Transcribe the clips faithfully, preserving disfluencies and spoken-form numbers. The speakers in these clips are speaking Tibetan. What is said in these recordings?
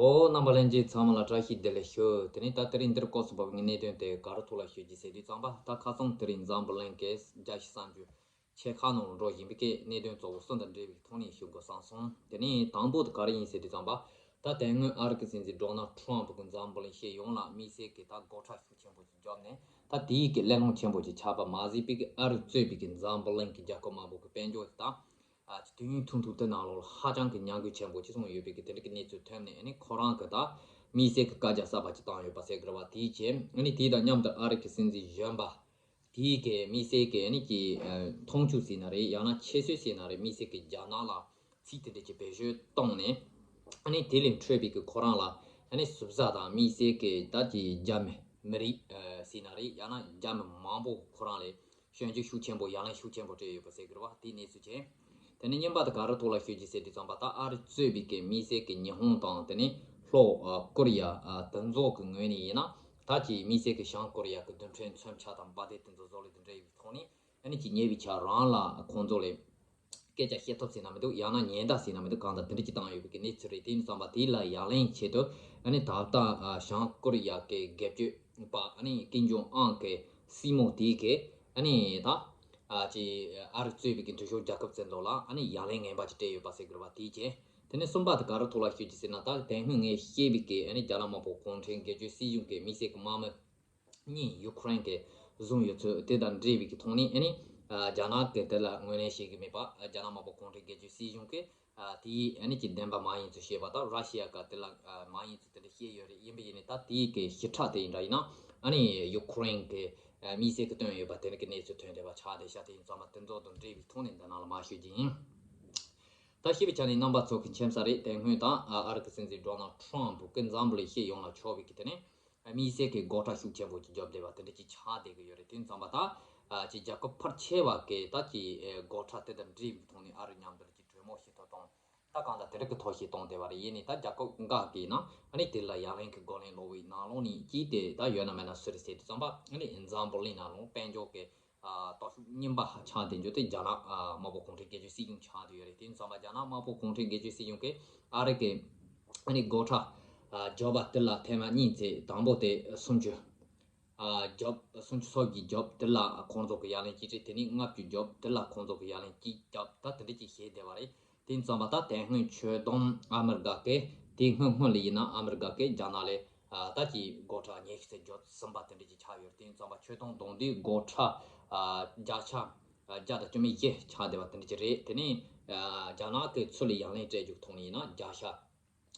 ཨོ། རྣམ་པ་ལྷན་རྒྱས་ཚང་མ་ལ་བཀྲ་ཤིས་བདེ་ལེགས་ཞུ། དེ་ནས་ད་དེ་རིང་འདིར་སྐབས་སུ་བབས་པའི་གནད་དོན་དེ་ག་རུ་ཐུགས་ལ་ཞུ་རྒྱུ་ཟེར་དུས་ཙམ་པ། ད་ཁ་སང་དེ་རིང་འཛམ་བུ་གླིང་གི་བརྒྱ་ཞིག་གསར་འགྱུར་ཆེ་ཁག་ནང་འགྲོ་བཞིན་པའི་གནད་དོན་གཙོ་བོ་གསུམ་དང་འབྲེལ་བའི་ཐོག་ནས་ཞུ་དགོས་བསམ་སོང་། དེ་ནས་དང་པོ་དེ་ག་རེ་ཡིན་ཟེར་དུས་ཙམ་པ། ད་དེ་སྔོན་ཨ་རི་གི་སྲིད་འཛིན་ཌོ་ནལ་ཊམ་ཕུ་གིས་འཛམ་བུ་གླིང་སྤྱི་ཡོངས་ལ་དམིགས་བསལ་གྱི་ད་སྒོ་ཁྲལ་ཤུགས་ཆེན་པོ་ཞིག་བརྒྱབ་ནས། ད་དེའི་གི་གླེང་སློང་ཆེན་པོ་ཞིག་ཆགས་པ་མ་ཟད་པའི་གི་ཨ་རི་གཙོས་པའི་གི་འཛམ་བུ་གླིང་གི་རྒྱལ་ཁབ་མང་པོ་གི་དཔལ་འབྱོར་དང་། ཨ། དུས་ཡུན་ཐུང་ཐུང་དེ་ནང་ལོགས་ལ་ཧ་ཅང་གི་ཉམས་རྒུད་ཆེན་པོ་ཅིག་སོང་ཡོད་པའི་གི་དེ་འདྲ་གི་གནས་ཚུལ་ཐོན་ནས། ཨ་ནི་ཁོ་རང་གི་ད་དམིགས་བསལ་གི་བཀའ་རྒྱ་གསར་པ་ཅིག་བཏང་ཡོད་པ་ཟེར་དགོས་རེད་བ། དེའི་རྗེས་ཨ་ནི་དེ་དང་མཉམ་དུ་ཨ་རི་གི་སྲིད་འཛིན་གཞོན་པ་དེའི་གི་དམིགས་བསལ་གི་ཨ་ནི་གི་ཨ་མཐོང་ཆུང་ཟེར་ན་རེད། ཡང་ན་ཁྱད་གསོད་ཟེར་ན་རེད། དམིགས་བསལ་གི་རྒྱ་ནག་ལ་ཚིག་དེ་འདྲ་གི་བེད་སྤྱོད་བཏང་ནས། ཨ་ནི་དེ་ལས་འཕྲོས་པའི་གི་ཁོ་རང་ལ་ཨ་ནི་ཟུར་ཟ་དང་དམིགས་བསལ་གི་ད་གི་རྒྱ་མི་མི་རིགས་ཨ་ཟེར་ན་རེད། ཡང་ན་རྒྱ་མི་མང་པོ་ཁོ་རང་ལ་ཞོན་རྒྱུ་ཤུགས་ཆེན་པོ། ཡ་ལན་ཤུགས་ཆེན་པོ་སྤྲད་ཡོད་པ་ཟེར་གི་རེད་བ། དེའི་གནས་ཚུལ་བྱས། དེ་ནས་གཉིས་པ་དེ་ག་རུ་ཐུགས་ལ་ཞུ་རྒྱུ་ཟེར་དུས་ཙམ་པ། ད་ཨ་རི་གཙོས་པའི་གི་དམིགས་བསལ་གི་ཉི་ཧོང་དང་། དེ་ནས་ལྷོ་ཨ་ཀོ་རི་ཡ་ཨ་དེ་ཚོ་གི་ངོས་ནས་ཡིན་ན། ད་ཀྱི་དམིགས་བསལ་གི་བྱང་ཀོ་རི་ཡ་གི་རྡུལ་ཕྲན་མཚོན་ཆ་དང་འབར་མདེལ་དེ་ཚོ་བཟོ་ལས་དེ་འདྲ་ཡོད་པའི་ཐོག་ནས། ཨ་ནི་ཀྱི་ཉེ་བའི་ཆར་རང་ལ་ཁོང་ཚོ་ལ་སྐད་ཆ་བཤད་ཐབས་ཟེར་ན་མི་འདུག་ཡང་ན་ཉེན་བརྡ་ཟེར་ན་མི་འདུག་གང་ལྟར་དེ་འདྲ་ཅིག་བཏང་ཡོད་པའི་གི་གནས་ཚུལ་རེད། དེ་ཡིན་ཙམ་པ་དེ་ལ་ཡ་ལན་ཆེད་དུ། ཨ་ནི་ད་ལྟ་ཨ་བྱང་ཀོ་རི་ཡ་གི་སྒེར་གཅོད་པ་ཨ་ནི་ཀིམ་ཇོང་ཨན་གི་སྲིང་མོ་དེ་གིས་ཨ་ནི་ད་ཨ་ཅི་ཨ་རི་གཙོས་པའི་གི་འཐུས་ཤོར་རྒྱལ་ཁབ་ཚོ་ལ་ཨ་ནི་ཡ་ལན་ངན་པ་ཅིག་སྤྲད་ཡོད་པ་ཟེར་དགོས་རེད་བ། དེའི་རྗེས། དེ་ནས་གསུམ་པ་དེ་ག་རུ་ཐུགས་ལ་ཞུ་རྒྱུ་ཟེར་ན། ད་དེ་སྔོན་ངས་བཤད་པའི་གི་ཨ་ནི་རྒྱ་ནག་དམར་པོ་གུང་ཁྲན་སྒེར་གཅོད་སྲིད་གཞུང་གི་དམིགས་བསལ་གི་དམག་མི་གཉིས་ཡུ་ཁུ་རེན་གྱིས་བཟུང་ཡོད་ཚུལ་དེ་དང་འབྲེལ་བའི་གི་ཐོག་ནས། ཨ་ནི་ཨ་རྒྱ་ནག་གིས་དེ་ལ་ངོས་ལེན་བྱེད་ཀྱི་མེད་པ། ཨ་རྒྱ་ནག་དམར་པོ་གུང་ཁྲན་སྒེར་གཅོད་སྲིད་གཞུང་གིས་ཨ་དེའི་ཨ་ནི་ཀྱི་བདེན་པ་མ་ཡིན་ཚུལ་བཤད་པ་དང་། ར་ཤི་ཡ་ག་དེ་ལ་ཨ་མ་ཡིན་ཚུལ་དེ་འདྲ་བཤད་ཡོད་རེད། ཡིན་པ་ཡིན་ནའི་ད་དེའི་གི་ཞིབ་ཕྲ་དེ་ཡིན་འདྲ་ཡིན་ན། ཨ་ནི་ཡུ་ཁུ་རེན་གྱི་ཨ་དམིགས་བསལ་གྱི་བཏོན་ཡོད་པ་དེ་འདྲ་གི་གནས་ཚུལ་ཐོན་བསྡད་པ་ཆགས་བསྡད་ཤག་དེ་ཡིན་ཙང་མ་དེ་ཚོ་དང་འབྲེལ་བའི་ཐོག་ནས་འདི་ནང་ལ་མར་ཞུ་རྒྱུ་ཡིན། ད་ཞུས་པའི་ཆ་ནས་རྣམ་པ་ཚོ་གི་མཁྱེན་གསལ་རེད། དེ་སྔོན་ད་ཨ་ཨ་རི་གི་སྲིད་འཛིན་ཌོ་ནལ་ཊམ་ཕུ་གིས་འཛམ་བུ་གླིང་སྤྱི་ཡོངས་ལ་ཕྱོགས་པའི་གི་དེ་ནས་དམིགས་བསལ་གྱི་སྒོ་ཁྲལ་ཤུགས་ཆེན་པོ་ཅིག་བརྒྱབ་བསྡད་པ་དེ་འདྲ་ཅིག་ཆགས་བསྡད་ཀྱི་ཡོད་རེད། དེ་ཙམ་པ་ད་ཨ་ཅིག་རྒྱལ་ཁབ་ཕལ་ཆེ་བ་གིས་ད་ཅིག་ཨེ་སྒོ་ཁྲལ་དེ་དང་འབྲེལ་བའི་ཐོག་ནས་ཨ་རི་མཉམ་དུ་ཅིག་གྲོས་མོལ་བྱེད་ཐུབ་དང་། ད་གང་ལྟར་དེ་འདྲ་གི་ཐབས་ཤེས་བཏོན་བསྡད་པ་རེད། ཡིན་ནའི་ད་རྒྱལ་ཁབ་འགའ་གིས་ན་ཨ་ནི་དེ་ལ་ཡ་ལན་གྱི་རྒོལ་ལན་སློག་པའི་ནང་ལོགས་ནས་ཅིག་དེ་ད་ཡོད་ན་མེད་ན་སུ་རེད་ཟེར་དུས་ཙམ་པ། ཨ་ནི་འཛམ་བུ་གླིང་ནང་ལོགས་དཔལ་འབྱོར་གྱི་ཨ་སྟོབས་ཤུགས་གཉིས་པ་ཆགས་བསྡད་རྒྱུ་དེ་རྒྱ་ནག་ཨ་དམར་པོ་གུང་ཁྲན་སྒེར་གཅོད་སྲིད་གཞུང་ཆགས་བསྡད་ཡོད་རེད། དེ་ཡིན་ཙང་མ་རྒྱ་ནག་དམར་པོ་གུང་ཁྲན་སྒེར་གཅོད་སྲིད་གཞུང་གིས་ཨ་རི་གི་ཨ་ནི་སྒོ་ཁྲལ་ཨ་བརྒྱབ་པ་དེ་ལ་ཐེངས་མ་གཉིས་བྱས། དང་པོ་དེ་སུམ་ཅུ་ཨ་བརྒྱབ། སུམ་ཅུ་སོ་བརྒྱད་བརྒྱབ། དེ་ལ་ཁོང་ཚོ་གིས་ཡ་ལན་གཅིག་སྤྲད། དེ་ནས་ལྔ་བཅུ་བརྒྱབ། དེ་ལ་ཁོང་ཚོ་གིས་ཡ་ལན་གཅིག་བརྒྱབ། ད་དེ་འདྲ་ཅིག་བྱས་བསྡད་པ་རེད། དེ་ཡིན་ཙང་མ་ད་དེ་སྔོན་ཆོད་དོན་ཨ་མི་རི་ཀ་གིས། དེ་སྔོན་སྔོན་ལ་ཡིན་ན་ཨ་མི་རི་ཀ་གིས་རྒྱ་ནག་ལ་ཨ་ད་ཀྱི་སྒོ་ཁྲལ་ཉི་ཤུ་ཙམ་བརྒྱབ་ཟིན་པ་དེ་འདྲ་ཅིག་ཆགས་ཡོད་རེད། དེ་ཡིན་ཙང་མ་ཆོད་དོན་དང་དུས་སྒོ་ཁྲལ་ཨ་བརྒྱ་ཆ་ཨ་བརྒྱ་དང་བཅུ་མེད་བཞི་ཆགས་བསྡད་པ་དེ་འདྲ་ཅིག་རེད། དེ་ནས་ཨ་རྒྱ་ནག་གི་ཚུར་ལ་ཡ་ལན་སྤྲད་རྒྱུ་ཐོག་ནས་ཡིན་ན་བརྒྱ་ཆ་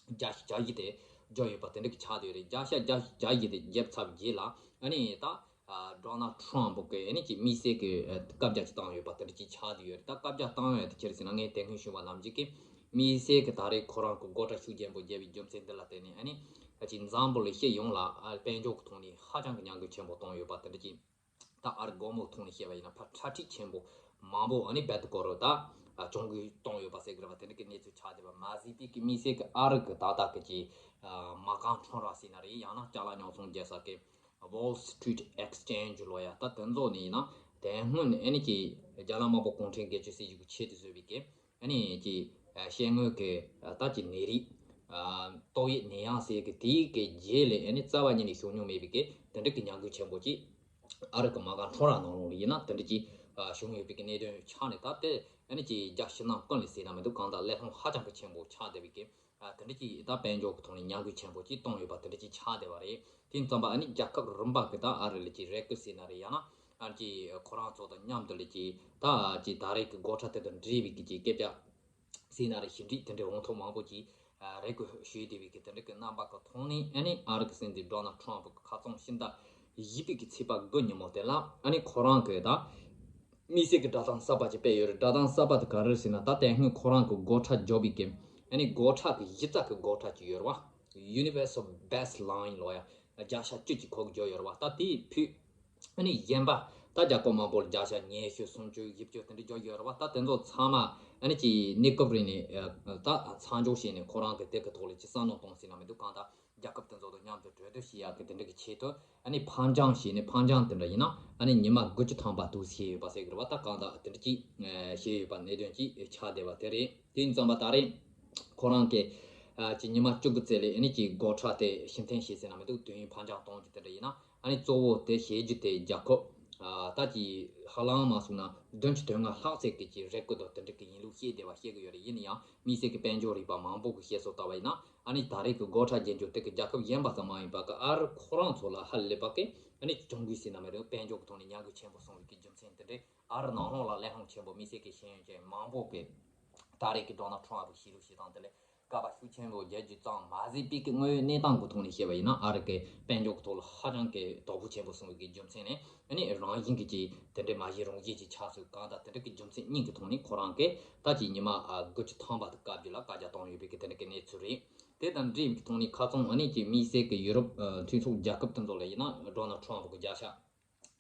བརྒྱ་བརྒྱ་བཞི་དེ་བརྒྱབ་ཡོད་པ་དེ་འདྲ་གི་ཆགས་བསྡད་ཡོད་རེད། བརྒྱ་ཆ་བརྒྱ་བརྒྱ་བཞི་དེ་བརྒྱབ་ཚར་བའི་རྗེས་ལ་ཨ་ནི་ད་ཨ་ཌོ་ནལ་ཊམ་ཕུ་གིས་ཨ་ནི་ཀྱི་དམིགས་བསལ་གྱི་ཨ་བཀའ་རྒྱ་ཅིག་བཏང་ཡོད་པ་དེ་འདྲ་ཅིག་ཆགས་བསྡད་ཡོད་རེད། ད་བཀའ་རྒྱ་བཏང་ཡོད་དེ་ཅི་རེད་ཟེར་ན། ངས་དེ་སྔོན་ཞུས་པ་ནང་བཞིན་གྱི་དམིགས་བསལ་གྱི་ད་རེས་ཁོ་རང་གི་སྒོ་ཁྲལ་ཤུགས་ཆེན་པོ་བརྒྱབ་པའི་རྒྱུ་མཚན་འདི་ལ་བརྟེན་ནས། ཨ་ནི་ཨ་ཅིག་འཛམ་བུ་གླིང་སྤྱི་ཡོངས་ལ་ཨ་དཔལ་འབྱོར་གྱི་ཐོག་ནས་ཧ་ཅང་གི་ཉམས་རྒུད་ཆེན་པོ་བཏང་ཡོད་པ་དེ་འདྲ་ཅིག་ད་ཨ་རི་སྒོར་མོའི་ཐོག་ནས་བཤད་པ་ཡིན་ན་ཕར་ཁྲལ་ཁྲིག་ཆེན་པོ་མང་པོ་ཨ་ནི་རྦད་དེ་སྐོར་རུ་ད་གྱོང་གུན་གཏོང་ཡོད་པ་ཟེར་གི་རེད་པ། དེ་འདྲ་གི་གནས་ཚུལ་ཆགས་བསྡད་པ་མ་ཟད་པའི་གི་དམིགས་བསལ་གི་ཨ་རི་གི་ད་ལྟ་གི་ཅིག་ཨ་མ་རྐང་ཁྲོམ་ར་ཟེར་ན་རེད། ཡང་ན་ཅ་ལག་ཉོ་ཚོང་རྒྱག་ས་གི་Wall Street Exchange་ལོ་ཡ། ད་དེ་ཚོ་ནས་ཡིན་ན་དེ་སྔོན་ནས་ཨ་ནི་ཅིག་རྒྱ་ནག་དམར་པོ་གུང་ཁྲན་སྒེར་གཅོད་སྲིད་གཞུང་གི་ཆེད་དུ་བཟོས་པའི་གི་ཨ་ནི་ཅིག་ཨ་ཤེལ་དངུལ་གི་ཨ་ད་ཅིག་ནད་རིགས་ཨ་ཏོག་དབྱིབས་ནད་ཡམས་ཟེར་གི་དེའི་གི་རྗེས་ལ་ཨ་ནི་རྩ་བ་ཉིད་ནས་བྱུང་མྱོང་མེད་པའི་གི་དེ་འདྲ་གི་ཉམས་རྒུད་ཆེན་པོ་ཅིག་ཨ་རི་གི་མ་རྐང་ཁྲོམ་ར་ནང་ལོགས་ལ་ཡིན་ན་དེ་འདྲ་ཅིག་ཨ་བྱུང་ཡོད་པའི་གི་གནད་དོན་ཆགས་ནས། ད་དེ་ཨ་ནི་ཅིག་རྒྱ་ཕྱི་ནང་ཀུན་ལ་ཟེར་ན་མི་འདུག་གང་ལྟར་གླེང་སློང་ཧ་ཅང་གི་ཆེན་པོ་ཆགས་བསྡད་པའི་གི་ཨ་དེ་འདྲ་ཅིག་ད་དཔལ་འབྱོར་གི་ཐོག་ནས་ཉམས་རྒུད་ཆེན་པོ་ཅིག་བཏང་ཡོད་པ་དེ་འདྲ་ཅིག་ཆགས་བསྡད་པ་རེད། དེ་ཙམ་པ་ཨ་ནི་རྒྱལ་ཁབ་རིམ་པ་གི་ད་ཨ་རི་ལ་ཅིག་རེ་སྐུལ་ཟེར་ན་རེད། ཡང་ན་ཨ་ནི་ཅིག་ཁོ་རང་ཚོ་དང་མཉམ་དུ་ལ་ཅིག་ད་ཅིག་ད་རེས་ཀྱི་སྒོ་ཁྲལ་དེ་དང་འབྲེལ་བའི་གི་ཅིག་སྐད་ཆ་ཟེར་ན་རེད། ཞིབ་འབྲི་དེ་འདྲའི་འོང་ཐོག་མང་པོ་ཅིག་ཨ་རེ་སྐུལ་ཞུས་བསྡད་པའི་གི་དེ་འདྲ་གི་རྣམ་པ་གི་ཐོག་ནས། ཨ་ནི་ཨ་རི་གི་སྲིད་འཛིན་ཌོ་ནལ་ཊམ་ཕུ་གི་ཁ་རྩང་ཕྱི་ཟླ་བཞི་པའི་གི་ཚེས་པ་དགུ་ཉིན་མོ་དེ་ལ་ཨ་ནི་ཁོ་རང་གི་ད་དམིགས་བསལ་གྱི་བསྒྲགས་གཏམ་གསར་པ་ཅིག་སྤེལ་ཡོད་རེད། བསྒྲགས་གཏམ་གསར་པ་དེ་ག་རེ་རེད་ཟེར་ན། ད་དེ་སྔོན་ཁོ་རང་གི་སྒོ་ཁྲལ་བརྒྱབ་པའི་གི་ཨ་ནི་སྒོ་ཁྲལ་གི་གཞི་རྩ་གི་སྒོ་ཁྲལ་ཅིག་ཡོད་རེད་བ། Universal Baseline་ལོ་ཡ། བརྒྱ་ཆ་བཅུ་ཅིག་ཁོ་གིས་བརྒྱབ་ཡོད་རེད་བ། ད་དེའི་ཕུད་ཨ་ནི་གཞན་པ་ད་རྒྱལ་ཁབ་མང་པོར་བརྒྱ་ཆ་ཉི་ཤུ་སུམ་ཅུ་བཞི་བཅུ་དེ་འདྲ་བརྒྱབ་ཡོད་རེད་བ། ད་དེ་ཚོ་ཚང་མ་ཨ་ནི་ཅིག་གནས་སྐབས་རིང་ནས་ཨ་ད་མཚམས་འཇོག་བྱས་ནས་ཁོ་རང་གི་དེ་གི་ཐོག་ལ་ཅིག་བསམ་བློ་གཏོང་ཟེར་ན་མི་འདུག་གང་ལྟར་རྒྱལ་ཁབ་དེ་ཚོ་དང་མཉམ་དུ་གྲོས་བསྡུར་བྱེད་ཡག་གི་དེ་འདྲ་གི་ཆེད་དུ་ཨ་ནི་ཕར་འགྱངས་བྱས་ནས། ཕར་འགྱངས་དེ་འདྲ་ཡིན་ན་ཨ་ནི་ཉི་མ་དགུ་བཅུ་ཐམ་པ་འདུག་བྱས་ཡོད་པ་ཟེར་གི་རེད་བ། ད་གང་ལྟར་དེ་འདྲ་ཅིག་ཨ་བྱས་ཡོད་པ་གནད་དོན་ཅིག་ཆགས་བསྡད་པ་དེ་རེད། དེ་ཡིན་ཙང་མ་ད་རེས་ཁོ་རང་གི་ ཨ་ཅིག་ཉི་མ་བཅུ་དགུ་ཙམ་ལས་ཨ་ནི་ཅིག་སྒོ་ཁྲལ་དེ་ཕྱིར་འཐེན་བྱས་ཟིན་ན་མི་འདུག་དུས་ཡུན་ཕར་འགྱངས་གཏོང་རྒྱུ་དེ་འདྲ་ཡིན་ན། ཨ་ནི་གཙོ་བོ་དེ་བྱེད་རྒྱུ་དེ་རྒྱལ་ཁབ་ཨ་ད་ཅིག་ཧ་ལམ་མ་སོང་ན་བདུན་ཅུ་དོན་ལྔ་ལྷག་ཙམ་གྱི་ཅིག་རེ་སྐུལ་དང་དེ་འདྲ་གི་ཡིན་ལུགས་བཤད་བསྡད་པ་བཤད་གི་ཡོད་རེད། ཡིན་ན་ཡང་མི་སེར་གྱི་དཔལ་འབྱོར་རིག་པ་མང་པོ་གི་བཤད་སྲོལ་ལྟ་བ་ཡིན་ན། ཨ་ནི་ད་རེས་ཀྱི་སྒོ་ཁྲལ་འཇལ་རྒྱུ་དེ་གི་རྒྱལ་ཁབ་གཞན་པ་ཙམ་མ་ཡིན་པ་གི་ཨ་རི་ཁོ་རང་ཚོ་ལ་ཧ་ལས་པ་གི་ཨ་ནི་གྱོང་གུན་ཟེར་ན་མི་རུང་དཔལ་འབྱོར་གྱི་ཐོག་ནས་ཉམས་རྒུད་ཆེན་པོ་སོང་བའི་གི་རྒྱུ་མཚན་དེ་འདྲས། ཨ་རི་ནང་ལོགས་ལ་གླེང་སློང་ཆེན་པོ་དམིགས་བསལ་གྱི་ཤེས་ཡོན་ཅན་མང་པོ་གིས་ད་རེས་ཀྱི་ཌོ་ནལ་ཊམ་གྱི་བྱེད་ལུགས་བྱེད་སྟངས་དེ་ལ་དགག་པ་ཤུགས་ཆེན་པོ་རྒྱག་རྒྱུ་ཙམ་མ་ཟད་པའི་གི་དངོས་ཡོད་གནས་སྟངས་ཀྱི་ཐོག་ནས་བཤད་པ་ཡིན་ན། ཨ་རི་གི་དཔལ་འབྱོར་གྱི་ཐོག་ལ་ཧ་ཅང་གི་དོ་ཕོག་ཆེན་པོ་སོང་བའི་གི་རྒྱུ་མཚན་ནི་ཨ་ནི་རང་བཞིན་གྱི་ཅིག་དེ་འདྲའི་མ་གཞི་རང་བཞིན་གྱི་ཆགས་ཚུལ་གང་དང་དེ་འདྲ་གི་རྒྱུ་མཚན་གཉིས་ཀྱི་ཐོག་ནས་ཁོ་རང་གིས་ད་ཅིག་ཉི་མ་ཨ་དགུ་བཅུ་ཐམ་པ་དེ་བཀག་རྒྱུ་ལ་བཀའ་རྒྱ་བཏང་ཡོད་པའི་གི་དེ་འདྲ་གི་གནས་ཚུལ་རེད། དེ་དང་འབྲེལ་བའི་གི་ཐོག་ནས་ཁ་སང་ཨ་ནི་ཅིག་དམིགས་བསལ་གྱི་ཡུ་རོབ་ཨ་མཐུན་ཚོགས་རྒྱལ་ཁབ་དེ་ཚོ་ལ་ཡིན་ན་ཌོ་ནལ་ཊམ་གྱི་བརྒྱ་ཆ་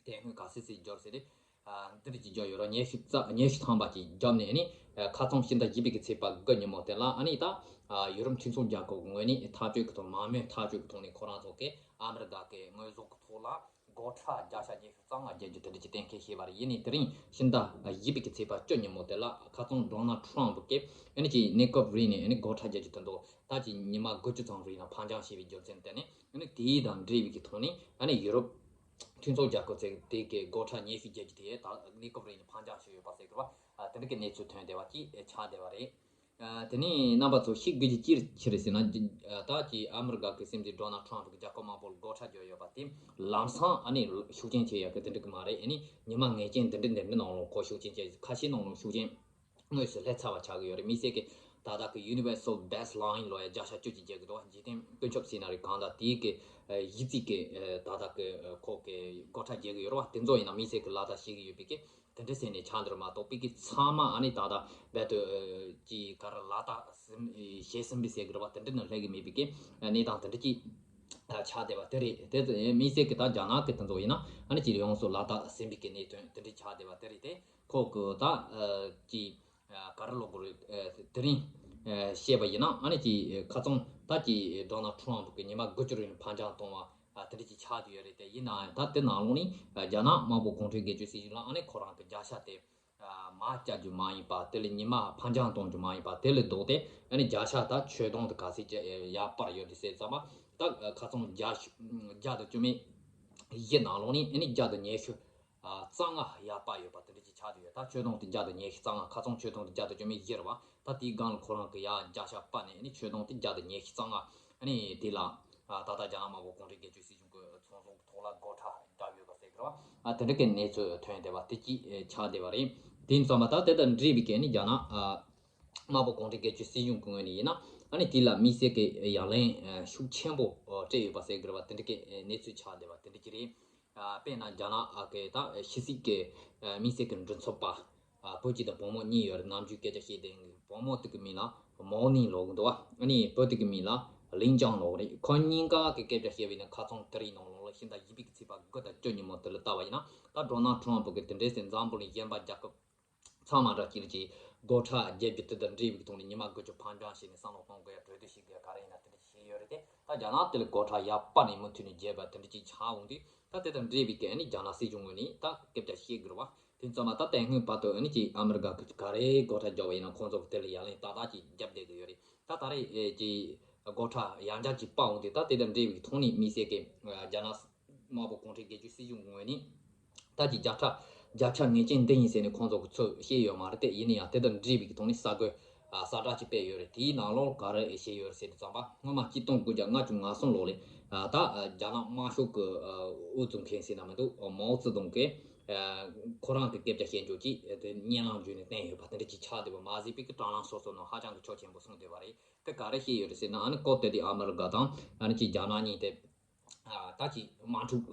དེ་སྔོན་ག་ཚོད་ཙམ་བརྒྱབ་ཟེར་ཏེ། ཨ་འདི་རིགས་ཀྱི་བརྒྱབ་ཡོད་ར། ཉི་ཤུ་རྩ་ཉི་ཤུ་ཐམ་པ་ཅིག་བརྒྱབ་ནས་ཨ་ནི་ཨ་ཁ་སང་ཕྱི་ཟླ་བཞི་པའི་གི་ཚེས་པ་དགུ་ཉིན་མོ་དེ་ལ་ཨ་ནི་ད་ཨ་ཡུ་རོབ་མཐུན་ཚོགས་རྒྱལ་ཁབ་ཀྱི་ངོས་ནས་འཐབ་ཇུས་ཀྱི་ཐོག་མང་མོས་འཐབ་ཇུས་ཀྱི་ཐོག་ནས་ཁོ་རང་ཚོ་གིས་ཨ་མི་རི་ཀ་གི་དངོས་ཟོག་གི་ཐོག་ལ་སྒོ་ཁྲལ་བརྒྱ་ཆ་ཉི་ཤུ་རྩ་ལྔ་བརྒྱབ་རྒྱུ་དེ་འདྲ་ཅིག་གཏན་འཁེལ་བྱས་པ་རེད། ཡིན་ནའི་དེ་རིང་ཕྱི་ཟླ་བཞི་པའི་གི་ཚེས་པ་བཅུ་ཉིན་མོ་དེ་ལ་ཁ་སང་ཌོ་ནལ་ཊམ་གིས་ཨ་ནི་ཅིག་གནས་སྐབས་རིང་ནས་ཨ་ནི་སྒོ་ཁྲལ་བརྒྱབ་རྒྱུ་དེ་ཚོ་ད་ཅིག་ཉི་མ་དགུ་བཅུ་ཙམ་རིང་ལ་ཕར་འགྱངས་བྱས་པའི་རྒྱུ་མཚན་དེ་ནི་ཨ་ནི་དེའི་དང་འབྲེལ་བའི་གི་ཐོག་ནས་ཨ་ནི་ཡུ་རོབ་མཐུན་ཚོགས་རྒྱལ་ཁབ་ཚོས་དེ་གའི་སྒོ་ཁྲལ་ཉེན་བཤུས་རྒྱག་རྒྱུ་དེ་ད་གནས་སྐབས་རིང་ནས་ཕར་འགྱངས་བྱས་ཡོད་པ་ཟེར་གི་རེད་བ། ཨ་དེ་འདྲ་གི་གནས་ཚུལ་ཐོན་བསྡད་པ་ཅིག་ཆགས་བསྡད་པ་རེད། ཨ་དེ་ནས་རྣམ་པ་ཚོ་ཤེས་དགོས་རྒྱུ་ཅི་ཅི་རེད་ཟེར་ན། ད་ཀྱི་ཨ་མི་རི་ཀ་གི་སྲིད་འཛིན་ཌོ་ནལ་ཊམ་གྱིས་རྒྱལ་ཁབ་མང་པོ་ལ་སྒོ་ཁྲལ་བརྒྱབ་ཡོད་པ་དེ་ལམ་སང་ཨ་ནི་ཤུགས་རྐྱེན་བྱེད་ཡག་གི་དེ་འདྲ་གི་མ་རེད། ཨ་ནི་ཉི་མ་ངེས་ཅན་འདི་འདྲ་འདི་འདྲ་ནང་ལ་ཁོ་ཤུགས་རྐྱེན་བྱེད་ཁ་ཤས་ནང་ལ་ཤུགས་རྐྱེན་དངོས་སུ་སླེབས་ཚར་བ་ཆགས་ཀྱི་ཡོད་རེད། དམིགས་བསལ་གྱི་ད་ལྟ་གི་Universal Baseline ལོ་ཡ་བརྒྱ་ཆ་བཅུ་གཅིག་བརྒྱབ་ཀྱི་འདུག་འཇིག་རྟེན་ཀུན་ཁྱབ་ཟེར་ན་རེད། གང་ལྟར་དེའི་གི་གཞི་རྩའི་གི་ད་ལྟ་གི་ཁོ་གི་སྒོ་ཁྲལ་རྒྱག་གི་ཡོད་རེད་བ། དེ་ཚོ་ཡིན་ན་དམིགས་བསལ་གྱི་ལག་བསྟར་བྱེད་ཀྱི་ཡོད་པའི་གི་དེ་འདྲ་ཟེར་ནས་ཆགས་འདུག་མ་གཏོགས་པའི་གི་ཚང་མ་ཨ་ནི་ད་ལྟ་རྦད་དེ་ཅིག་ག་རེ་ལག་བསྟར་ཟིན་བྱས་ཟིན་པའི་ཟེར་གི་རེད་བ། དེ་འདྲ་ནང་སླེབས་ཀྱི་མེད་པའི་གི་གནས་སྟངས་དེ་འདྲ་ཅིག་ཆགས་བསྡད་པ་དེ་རེད། དེ་དམིགས་བསལ་གྱི་ད་རྒྱ་ནག་གི་དེ་ཚོ་ཡིན་ན་ཨ་ནི་ཅིག་ཡོངས་སུ་ལག་བསྟར་ཟིན་པའི་གི་གནད་དོན་དེ་འདྲ་ཆགས་བསྡད་པ་དེ་རེད། དེ་ཁོ་གི་ད་ཅིག་ག་རེ་ལབ་དགོས་རེད། དེ་རིང་བཤད་པ་ཡིན་ན་ཨ་ནི་ཅིག་ཁ་སང་ད་ཅིག་ཌོ་ནལ་ཊམ་གི་ཉི་མ་དགུ་བཅུ་རིང་ཕར་འགྱངས་གཏོང་བ་དེ་འདྲ་ཅིག་ཆགས་བསྡད་ཡོད་རེད། དེ་ཡིན་ནའང་ད་དེ་ནང་ལོགས་ནས་རྒྱ་ནག་དམར་པོ་གུང་ཁྲན་སྒེར་གཅོད་སྲིད་གཞུང་ལ་ཨ་ནི་ཁོ་རང་གི་བརྒྱ་ཆ་དེ་མར་བཅག་རྒྱུ་མ་ཡིན་པ། དེ་ལས་ཉི་མ་ཕར་འགྱངས་གཏོང་རྒྱུ་མ་ཡིན་པ། དེ་ལས་ལྡོག་སྟེ་ཨ་ནི་བརྒྱ་ཆ་ད་ཆོད་གཏོང་དེ་ག་ཚད་ཡར་སྤར་ཡོད་རེད་ཟེར་ཙམ་པ། ད་ཁ་སང་བརྒྱ་བརྒྱ་དང་བཅུ་མེད་བཞི་ནང་ལོགས་ནས་ཨ་ནི་བརྒྱ་དང་ཉི་ཤུ་རྩ་ལྔ་ཡར་སྤར་ཡོད་པ་དེ་འདྲ་ཅིག་ཆགས་བསྡད་ཡོད། ད་ཆོད་གཏོང་དེ་བརྒྱ་དང་ཉི་ཤུ་རྩ་ལྔ། ཁ་སང་ཆོད་གཏོང་དེ་བརྒྱ་དང་བཅུ་མེད་བཞི་རེད་བ། ད་དེའི་སྒང་ལ་ཁོ་རང་གི་ཡར་བརྒྱ་ཆ་སྤར་ནས་ཨ་ནི་ཆོད་གཏོང་དེ་བརྒྱ་དང་ཉི་ཤུ་རྩ་ལྔ། ཨ་ནི་དེ་ལ་ད་ལྟ་རྒྱ་ནག་དམར་པོ་གུང་ཁྲན་སྒེར་གཅོད་སྲིད་གཞུང་གི་ཚོང་ཟོག་གི་ཐོག་ལ་སྒོ་ཁྲལ་བརྒྱབ་ཡོད་པ་ཟེར་གི་རེད་བ། ཨ་དེ་འདྲ་གི་གནས་ཚུལ་ཐོན་བསྡད་པ་དེ་ཅིག་ཆགས་བསྡད་པ་རེད། དེ་ཡིན་ཙང་མ་ད་དེ་དང་འབྲེལ་བའི་གི་ཨ་ནི་རྒྱ་ནག་ཨ་དམར་པོ་གུང་ཁྲན་སྒེར་གཅོད་སྲིད་གཞུང་གི་ངོས་ནས་ཡིན་ན་ཨ་ནི་དེ་ལ་དམིགས་བསལ་གྱི་ཡ་ལན་ཤུགས་ཆེན་པོ་སྤྲད་ཡོད་པ་ཟེར་གྱི་རེད་བ། དེ་འདྲ་གི་གནས་ཚུལ་ཆགས་བསྡད་པ་དེ་འདྲ་ཅིག་རེད། དཔེར་ན་རྒྱ་ནག་གི་ད་ཕྱི་སྲིད་ཀྱི་དམིགས་བསལ་གྱི་མགྲིན་ཚབ་པ་བོད་ཀྱི་དང་བུ་མོ་གཉིས་ཡོད་རེད། ནམ་རྒྱུན་སྐད་ཆ་བཤད་བསྡད་མཁན་གྱི་བུ་མོ་དེ་གི་མིང་ལ་མའོ་ནིང་ལབ་ཀྱི་འདུག་ཨ་ནི་བུ་དེ་གི་མིང་ལ་ལིན་ཅང་ལབ་ཀྱི་རེད། ཁོ་གཉིས་ཀ་གི་སྐད་ཆ་བཤད་པ་ཡིན་ན་ཁ་སང་དེ་རིང་ནང་ལོགས་ལ་ཕྱི་ཟླ་བཞི་པའི་གི་ཚེས་པ་དགུ་དང་བཅུ་ཉིན་མོ་དེ་ལ་ལྟ་བ་ཡིན་ན། ད་ཌོ་ནལ་ཊམ་གི་དེ་འདྲའི་སེ་འཛམ་བུ་གླིང་གཞན་པ་རྒྱལ་ཁབ་ཚང་མ་འདྲ་གཅིག་ལ་ཅིག་སྒོ་ཁྲལ་རྒྱག་རྒྱུ་དེ་དང་འབྲེལ་བའི་ཐོག་ནས་ཉི་མ་དགུ་བཅུ་ཕར་འགྱངས་བྱས་ནས་བསམ་བློ་གཏོང་དགོས་ཡ་གྲོས་བསྡུར་བྱེད་དགོས་ཡ་ག་རེ་ཡིན་ན་དེ་འདྲ་ཅིག་བྱས་ཡོད་རེད་དེ། ད་རྒྱ་ནག་དེ་ལ་སྒོ་ཁྲལ་ཡར་སྤར་ནས་མུ་མཐུད་ནས་རྒྱག་པ་དེ་འདྲ་ཅིག་ཆགས་འོང་དུས། ད་དེ་དང་འབྲེལ་བའི་གི་ཨ་ནི་རྒྱ་ནག་སྲིད་གཞུང་ངོས་ནས་ད་སྐད་ཆ་བཤད་དགོས་རེད་བ། དེ་ཚང་མ་ད་དེ་སྔོན་བར་དུ་ཨ་ནི་ཅིག་ཨ་མི་རི་ཀ་གི་ག་རེ་སྒོ་ཁྲལ་རྒྱག་པ་ཡིན་ན་ཁོང་ཚོ་གི་དེ་ལ་ཡ་ལན་ཏག་ཏག་ཅིག་རྒྱབ་བསྡད་ཀྱི་ཡོད་རེད། ད་ད་རེས་ཨེ་ཅིག་སྒོ་ཁྲལ་ཡར་འགྱངས་ཅིག་སྤར་འོང་དུས། ད་དེ་དང་འབྲེལ་བའི་ཐོག་ནས་དམིགས་བསལ་གྱི་ཨ་རྒྱ་ནག་དམར་པོ་གུང་ཁྲན་སྒེར་གཅོད་སྲིད་གཞུང་གི་ངོས་ནས་ད་ཅིག་བརྒྱ་ཆ་བརྒྱ་ཆ་ངེས་ཅན་འདི་ཡིན་ཟེར་ནས་ཁོང་ཚོ་གི་ཚོད་བཤད་ཡོད་མ་རེད་དེ། ཡིན་ན་ཡང་དེ་དང་འབྲེལ་བའི་ཐོག་ནས་གསར་འགོད་ཨ་གསལ་བསྒྲགས་ཅིག་སྤེལ་ཡོད་རེད། དེའི་ནང་ལོགས་ག་རེ་བཤད་ཡོད་རེད་ཟེར་དུས་ཙམ་པ། སྔོན་མ་གཅིག་སྟོང་དགུ་བརྒྱ་ལྔ་བཅུ་ང་གསུམ་ལོ་ལ་ཨ་ད་ཨ་རྒྱ་ནག་དམར་ཤོག་གི་ཨ་དབུ་འཛུགས་མཁན་ཟེར་ན་མི་འདུག་མའོ་ཙེ་ཏུང་གིས་ཨ་ཁོ་རང་གི་སྐད་ཆ་བཤད་རྒྱུ་ཅིག་དེ་བརྙན་ལམ་བརྒྱུད་ནས་བསྟན་ཡོད་པ་དེ་འདྲ་ཅིག་ཆགས་བསྡད་པ་མ་ཟད་པའི་གི་དྲ་ལམ་སོ་སོ་ནང་ཧ་ཅང་གི་ཕྱོགས་ཆེན་པོ་སོང་བསྡད་པ་རེད། དེ་ག་རེ་བཤད་ཡོད་རེད་ཟེར་ན། ཨ་ནི་སྐབས་དེ་དུས་ཨ་མི་རི་ཀ་དང་ཨ་ནི་ཅིག་རྒྱ་ནག་གཉིས་དེ་ཨ་ད་ཅིག་དམག་འཁྲུག་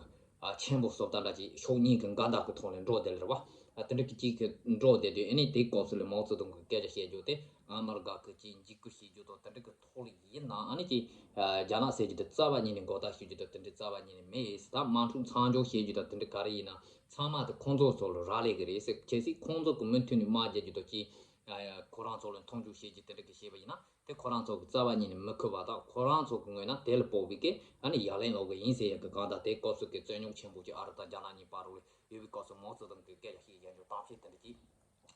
ཨ་ཆེན་པོ་བཟོ་ལྟ་འདྲ་ཅིག་ཕྱོགས་གཉིས་ཀྱི་འགལ་ཟླ་གི་ཐོག་ནས་འགྲོ་བསྡད་ལེ་རེད་བ། ཨ་དེ་འདྲ་གི་ཅིག་གི་འགྲོ་བསྡད་དུས། ཨ་ནི་དེའི་སྐབས་སུ་ལ་མའོ་ཙེ་ཏུང་གི་སྐད་ཆ་བཤད་རྒྱུ་དེ་ཨ་མི་རི་ཀ་གི་ཅིག་འཇིགས་སྐུལ་བྱེད་རྒྱུ་དང་དེ་འདྲ་གི་ཐོག་ལ་ཡིན་ན། ཨ་ནི་ཅིག་ཨ་རྒྱ་ནག་ཟེར་རྒྱུ་དེ་རྩ་བ་ཉིད་ནས་མགོ་བཏགས་ཞུ་རྒྱུ་དང་དེ་འདྲ་རྩ་བ་ཉིད་ནས་མེད། ད་དམག་འཁྲུག་མཚམས་འཇོག་བྱེད་རྒྱུ་དང་དེ་འདྲ་ག་རེ་ཡིན་ན་ཚང་མ་དེ་ཁོང་ཚོ་ཚོ་ལ་རག་ལས་ཀྱི་རེད་ཟེར། གལ་སྲིད་ཁོང་ཚོ་གི་མུ་མཐུད་ནས་དམག་རྒྱག་རྒྱུ་དང་ཅིག་ཨ་ཁོ་རང་ཚོ་ལ་མཐོང་ཆུང་བྱེད་རྒྱུ་དེ་འདྲ་གི་བྱས་པ་ཡིན་ན། དེ་ཁོ་རང་ཚོ་གི་རྩ་བ་ཉིད་ནས་མི་ཁུར་བ་དང་། ཁོ་རང་ཚོ་གི་ངོས་ན་དེ་ལ་དཔག་པའི་གི་ཨ་ནི་ཡ་ལན་སློག་གི་ཡིན་ཟེར་ཡག་གི། གང་ལྟར་དེ་སྐབས་སུ་གི་རྩོད་རྙོག་ཆེན་པོ་ཅིག་ཨ་རི་དང་རྒྱ་ནག་གཉིས་བར་ལ་ཡོད་པའི་སྐབས་སུ་མའོ་ཙེ་ཏུང་གི་སྐད་ཆ་བཤད་ཡག་གི་གཏམ་བཤད་དེ་འདྲ་ཅིག་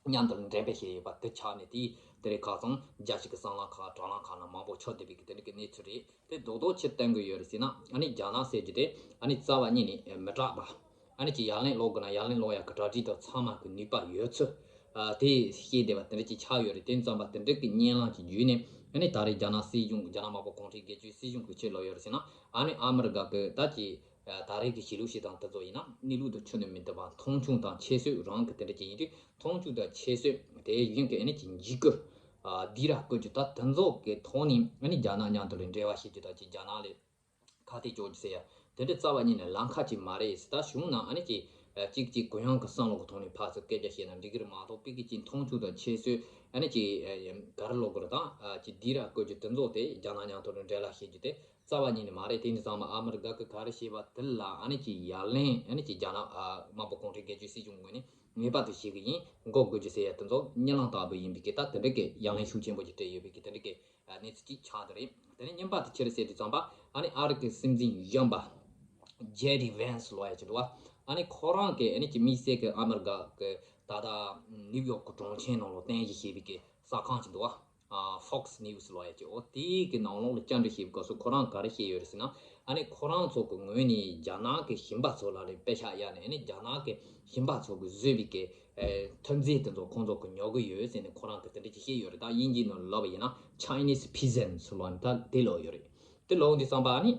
མཉམ་དུ་འགྲེམས་སྤེལ་བྱས་ཡོད་པ་དེ་ཆགས་ནས། དེ་དེ་རིང་ཁ་སང་རྒྱལ་སྤྱི་གི་གསང་ལམ་ཁག་དྲ་ལམ་ཁག་ནང་མང་པོ་ཁྱབ་བསྡད་པའི་གི་དེ་འདྲ་གི་གནས་ཚུལ་རེད། དེ་རྡོག་རྡོག་ཅིག་བསྟན་གི་ཡོད་རེད་ཟེར་ན། ཨ་ནི་རྒྱ་ནག་ཟེར་རྒྱུ་དེ་ཨ་ནི་རྩ་བ་ཉིད་ནས་མི་དྲག་པ། ཨ་ནི་ཅིག་ཡར་ལན་སློག་དགོས་ན་ཡར་ལན་སློག་ཡག་གི་གྲ་སྒྲིག་དང་ཚང་མ་གི་ནུས་པ་ཡོད་ཚུལ། ཨ། དེ་བཤད་བསྡད་པ་དེ་འདྲ་ཅིག་ཆགས་ཡོད་རེད། དེ་ཙམ་པ་དེ་འདྲ་གི་གཉན་ལངས་ཀྱི་བརྒྱུད་ནས། ཨ་ནི་ད་རེས་རྒྱ་ནག་སྲིད་གཞུང་། རྒྱ་ནག་དམར་པོ་གུང་ཁྲན་སྒེར་གཅོད་སྲིད་གཞུང་གི་ཆེད་ལོག་ཡོད་རེད་ཟེར་ན། ཨ་ནི་ཨ་མི་རི་ཀ་གི་ད་ཅིག་ད་རེས་ཀྱི་གཞིས་ལུས་སྤྱི་དང་དེ་ཚོ་ཡིན་ན་གནས་ལུགས་དང་ཁྱོན་ནས་མི་མཐུན་པ། མཐོང་ཆུང་དང་ཁྱད་གསོད་རང་གི་དེ་འདྲ་ཅིག་ཡིན་དུས། མཐོང་ཆུང་དང་ཁྱད་གསོད། དེ་བཞིན་གྱི་ཨ་ནི་ཅིག་འཇིགས་སྐུལ། ཨ། སྡིགས་ར་བསྐུལ་རྒྱུ། ད་དེ་ཚོ་གི་ཐོག་ནས་ཨ་ནི་རྒྱ་ནག་མཉམ་དུ་ལ་འབྲེལ་བ་བྱེད་རྒྱུ་དང་ཅིག་རྒྱ་ནག་ལ་ཁ་གཏད་གཅོག་རྒྱུ་ཟེར་ཡ་དེ་འདྲ་རྩ་བ་ཉིད་ནས་ལམ་ཁ་ཅིག་མ་རེད་ཟེར། ད་གཞུང་ནང་ཨ་ནི་ཅིག་ཨ། གཅིག་གཅིག་གུ་ཡངས་ཀྱི་བསམ་བློ་གི་ཐོག་ནས་ཕར་ཚུར་སྐད་ཆ་བཤད་ན་འགྲིག་གི་རེད་མ་གཏོགས། དཔེ་གི་ཅིག་མཐོང་ཆུང་དང་ཁྱད་གསོད། ཨ་ནི་ཅིག་ཨ། ག་རེ་ལབ་དགོས་རེད། ད་ཨ། ཅིག་སྡིགས་ར་བསྐུལ་རྒྱུ་དེ་ཚོ་དེ་རྒྱ་ནག་མཉམ་དུ་ལ་འབྲེལ་ལ་བྱེད་རྒྱུ་དེ་རྩ་བ་ཉིད་ནས་མ་རེད། དེ་ནི་ཚང་མ་ཨ་མི་རི་ཀ་གི་ག་རེ་བྱས་པ་དེ་ལ་ཨ་ནི་ཅིག་ཡ་ལན། ཨ་ནི་ཅིག་རྒྱ་ནག་ཨ། དམར་པོ་གུང་ཁྲན་སྒེར་གཅོད་སྲིད་གཞུང་ངོས་ནས་ངེས་པར་དུ་བྱེད་གི་ཡིན། འགོག་དགོས་རྒྱུ་ཟེར་ཡ་དེ་ཚོ་གཉན་ལངས་ལྟ་བུ་ཡིན་པའི་གི་ད་དེ་འདྲ་གི་ཡ་ལན་ཤུགས་ཆེན་པོ་ཅིག་སྤྲད་ཡོད་པའི་གི་དེ་འདྲ་གི་ཨ། གནས་ཚུལ་ཅིག་ཆགས་བསྡད་རེད། དེ་ནས་རྙིང་པ་དེ་ཆི་རེད་ཟེར་དུས་ཙམ་པ། ཨ་ནི་ཨ་རི་གི་སྲིད་འཛིན་གཞོན་པ་ཇེ་ཌི་ཝན་སི་ལབ་ཡ་ཅིག་འདུག་པ། ཨ་ནི་ཁོ་རང་གིས་ཨ་ནི་ཅིག་དམིགས་བསལ་གྱི་ཨ་མི་རི་ཀ་གི་ད་ལྟ་ནིའུ་ཡོག་གི་གྲོང་ཁྱེར་ནང་ལ་རྟེན་གཞི་བྱས་པའི་གི་གསར་ཁང་ཅིག་འདུག་པ། ཨ། Fox News ལབ་ཡ་ཅིག་འོ་དེའི་གི་ནང་ལོགས་ལ་བཅར་འདྲི་བྱེད་པའི་སྐབས་སུ་ཁོ་རང་ག་རེ་བཤད་ཡོད་རེད་ཟེར་ན། ཨ་ནི་ཁོ་རང་ཚོ་གི་ངོས་ནས་རྒྱ་ནག་གི་ཞིང་པ་ཚོ་ལ་ལས་པེ་ཤག་གཡར་ནས། ཨ་ནི་རྒྱ་ནག་གི་ཞིང་པ་ཚོ་གི་བཟོས་པའི་གི་ཨེ། ཐོན་རྫས་དེ་ཚོ་ཁོང་ཚོ་གི་ཉོ་གི་ཡོད་ཟེར་ནས་ཁོ་རང་གི་དེ་འདྲ་ཅིག་བཤད་ཡོད་རེད། ད་དབྱིན་ཇིའི་ནང་ལབ་པ་ཡིན་ན་Chinese peasants ལབ་ནས་ད་དེ་ལབ་ཡོད་རེད། དེ་ལབ་དུས་ཙམ་པ་ཨ་ནི་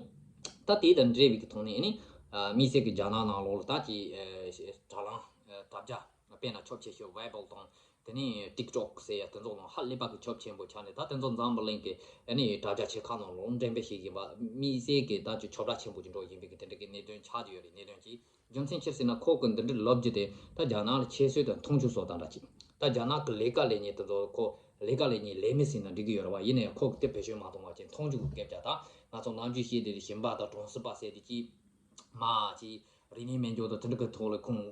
ད་དེ་དང་འབྲེལ་བའི་གི་ཐོག་ནས་ཨ་ནི་ཨ། དམིགས་བསལ་གྱི་རྒྱ་ནག་ནང་ལོགས་ལ་ད་ཅིག་ཨ། དྲ་ལམ་ཨ། དྲ་རྒྱ་དཔེར་ན་ཁྱབ་ཆེ་ཤོས་ཝེ་བོ་དང་། དེ་ནས་ཊིག་ཊོག་ཟེར་ཡ་དེ་ཚོ་ནང་ཧ་ལས་པ་གི་ཁྱབ་ཆེན་པོ་ཆགས་ནས། ད་དེ་ཚོ་འཛམ་བུ་གླིང་གི་ཨ་ནི་དྲ་རྒྱ་ཆེ་ཁག་ནང་ལོགས་འགྲེམས་སྤེལ་བྱེད་བཞིན་པ། དམིགས་བསལ་གྱི་ད་ཅིག་ཁྱབ་བསྒྲགས་ཆེན་པོ་ཅིག་འགྲོ་བཞིན་པའི་གི་དེ་འདྲ་གི་གནད་དོན་ཆགས་ཀྱི་ཡོད་རེད། གནད་དོན་ཅིག་རྒྱུ་མཚན་ཅི་རེད་ཟེར་ན། ཁོ་གི་འདི་འདྲ་ལབ་རྒྱུ་དེ་ད་རྒྱ་ནག་ལ་ཁྱད་གསོད་དང་མཐོང་ཆུང་བཟོ་སྟངས་འདྲ་ཅིག་ད་རྒྱ་ནག་གི་ལས་ཀ་ལས་མཁན་དེ་ཚོ། ཁོ་ལས་ཀ་ལས་མཁན་ལས་མི་ཟེར་ན་འགྲིག་གི་ཡོད་རེད་པ། ཡིན་ནའི་ཁོ་གི་དེ་བེད་སྤྱོད་མ་གཏོང་བ་བྱས་མཐོང་ཆུང་གི་སྐད་ཆ། ད་ང་ཚོ་ནམ་རྒྱུན་བཤད་བསྡད་དེ་ཞིང་པ་དང་གྲོང་གསེབ་པ་ཟེར་དེ་ཅིག་མ་ཅིག་རིག་གནས་མེད་འཇོག་དང་དེ་འདྲ་གི་ཐོག་ལ་ཁུངས་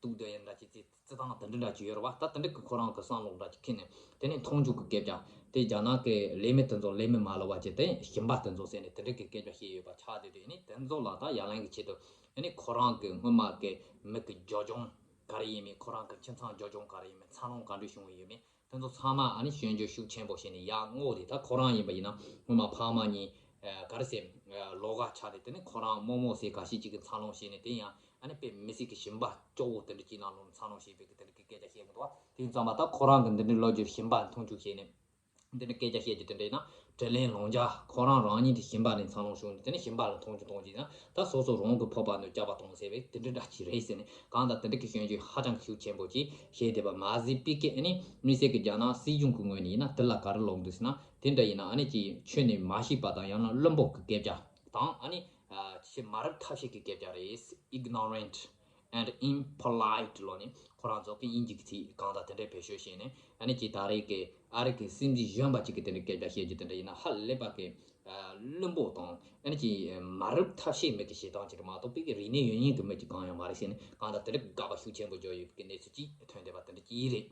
གཏུགས་བསྡད་ཡིན་འདྲ་ཅིག་རྩི་རྩི་སྟངས་དེ་འདྲ་འདྲ་ཅིག་ཡོད་རེད་པ། ད་དེ་འདྲ་གི་ཁོ་རང་གི་བསམ་བློ་འདྲ་ཅིག་ཁྱེར་ནས། དེ་ནས་མཐོང་ཆུང་གི་སྐད་ཆ་དེ་རྒྱ་ནག་གི་ལས་མི་དེ་ཚོ་ལས་མི་མ་ལབ་པ་བྱས་ཏེ་ཞིང་པ་དེ་ཚོ་ཟེར་ནས་དེ་འདྲ་གི་སྐད་ཆ་བཤད་ཡོད་པ་ཆགས་བསྡད་དུས། ཨ་ནི་དེ་ཚོ་ལ་ད་ཡ་ལན་གྱི་ཆེད་དུ། ཨ་ནི་ཁོ་རང་གི་སྔོན་མ་གི་མི་གི་རྒྱབ་ལྗོངས་ག་རེ་ཡིན་མིན། ཁོ་རང་གི་ཁྱིམ་ཚང་རྒྱབ་ལྗོངས་ག་རེ་ཡིན་མིན། འཚར་ལོངས་ག་འདྲ་བྱུང་ཡོད་མེད། དེ་ཚོ་ཚང་མ་ཨ་ནི་སྐྱོན་བརྗོད་ཤུགས་ཆེན་པོ་བྱས་ནས་ཡར་བསྔོགས་ཏེ། ད་ཁོ་རང་ཡིན་པ་ཡིན་ན་སྔོན་མ་ཕ་མ་གཉིས་ཨ། ག་རེ་ཟེར། ཨ། ལོགས་ཀ་ཆགས་ཏེ། དེ་ནས་ཁོ་རང་རྨོ་མོ་ཟེར་ག་ཤེད་ཅིག་གིས་འཚར་ལོངས་བྱས་ནས། དེ་ཡང་ཨ་ནི་དཔེ་མི་སྲིད་ཀྱི་ཞིང་པ་སྐྱོ་བོ་དེ་འདྲ་ཅིག་ནང་ལོགས་འཚར་ལོངས་བྱས་པའི་གི་དེ་འདྲ་གི་སྐད་ཆ་བཤད་གི་འདུག་པ། དེ་ཙམ་པ་ད་ཁོ་རང་གི་འདི་འདྲའི་ལོ་རྒྱུས་ཞིང་པ་མཐོང་ཆུང་བྱས་ནས་འདི་འདྲ་སྐད་ཆ་བཤད་རྒྱུ་དེ་འདྲ་ཡིན་ན། དྲིན་ལན་ལོག་འཇལ། ཁོ་རང་རང་ཉིད་དེ་ཞིང་པ་ནས་འཚར་ལོངས་བྱུང་ནས། དེ་ནས་ཞིང་པ་ལ་མཐོང་ཆུང་གཏོང་རྒྱུ་ཡིན་ན། ད་སོ་སོ་རང་གི་ཕོར་པ་ནང་སྐྱག་པ་གཏོང་ཟེར་བའི་དེ་འདྲ་འདྲ་ཅིག་རེད་ཟེར་ནས། གང་ལྟར་དེ་འདྲ་གི་སྐྱོན་བརྗོད་ཧ་ཅང་གི་ཤུགས་ཆེན་པོ་ཅིག་བྱས་བསྡད་པ་མ་ཟད་པའི་གི། ཨ་ནི་དམིགས་བསལ་གྱི་རྒྱ་ནག་སྲིད་གཞུང་གི་ངོས་ནས་ཡིན་ན་དེ་ལ་ག་རེ་ལབ་འདུག་ཟེར་ན། དེ་འདྲ་ཡིན་ན་ཨ་ནི་ཅིག་ཁྱོན་ནས་མ་ཤེས་པ་དང་། ཡང་ན་བླུན་པོ་གི་སྐད་ཆ་དང་། ཨ་ནི་ཨ། ཆེས་མ་རབས་ཐབས་ཤེས་ཀྱི་སྐད་ཆ་རེད། Ignorant and impolite ལབ་ནས་ཁོ་རང་ཚོ་གི་དབྱིན་ཇི་གི་ཚིག་གང་ལྟར་དེ་འདྲའི་བེད་སྤྱོད་བྱས་ནས། ཨ་ནི་ཅིག་ད་རེས་ཀྱི་ཨ་རི་གི་སྲིད་འཛིན་གཞོན་པ་ཅིག་གིས་དེ་འདྲའི་སྐད་ཆ་བཤད་རྒྱུ་དེ་འདྲ་ཡིན་ན། ཧ་ལས་པ་གི་ཨ། བླུན་པོ་དང་། ཨ་ནི་ཅིག་མ་རབས་ཐབས་ཤེས་མེད་ཀྱི་བྱེད་སྟངས་ཅིག་རེད་མ་གཏོགས། དཔེ་གི་རིག་གནས་ཡོད་མཁན་གྱི་མི་ཅིག་གང་ཡང་མ་རེད་ཟེར་ནས། གང་ལྟར་དེ་འདྲ་དགག་པ་ཤུགས་ཆེན་པོ་བརྒྱབ་ཡོད་པའི་གནས་ཚུལ་ཅིག་ཐོན་བསྡད་པ་དེ་འདྲ་ཅིག་རེད།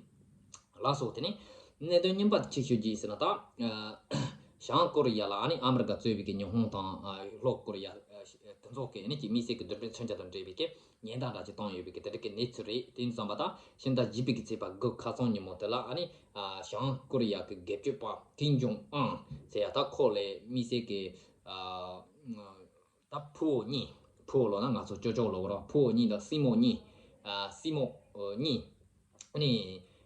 ལགས་སོ། དེ་ནས་གནད་དོན་རྙིང་པ་དེ་ཅི་ཞུ་རྒྱུ་ཡིན་ཟེར་ན། ད་ཨ། བྱང་ཀོ་རི་ཡ་ལ་ཨ་ནི་ཨ་མི་རི་ཀ་གཙོས་པའི་གི་ཉི་ཧོང་དང་། ཨ། ལྷོ་ཀོ་རི་ཡ། ཨ། དེ་ཚོ་གི་ཨ་ནི་ཅིག་དམིགས་བསལ་གི་འདུམ་འགྲིག་མཚོན་ཆ་དང་འབྲེལ་བའི་གི་ཉེན་བརྡ་འདྲ་ཅིག་བཏང་ཡོད་པའི་གི་དེ་འདྲ་གི་གནས་ཚུལ་རེད། དེ་ཡིན་ཙམ་པ་ད་ཕྱི་ཟླ་བཞི་པའི་གི་ཚེས་པ་དགུ་ཁ་སང་ཉིན་མོ་དེ་ལ། ཨ་ནི་ཨ། བྱང་ཀོ་རི་ཡ་གི་སྒེར་གཅོད་པ་ཀིམ་ཇོང་ཨན་ཟེར་ཡ། ད་ཁོ་ལ་དམིགས་བསལ་གི་ཨ། ད་ཕུ་བོ་གཉིས། ཕུ་བོ་ལབ་ན་ང་ཚོ་ཅོ་ཅོ་ལབ་དགོས་རེད། ཕུ་བོ་གཉིས་དང་སྲིང་མོ་གཉིས། ཨ། སྲིང་མོ་གཉིས། ཨ་ནི་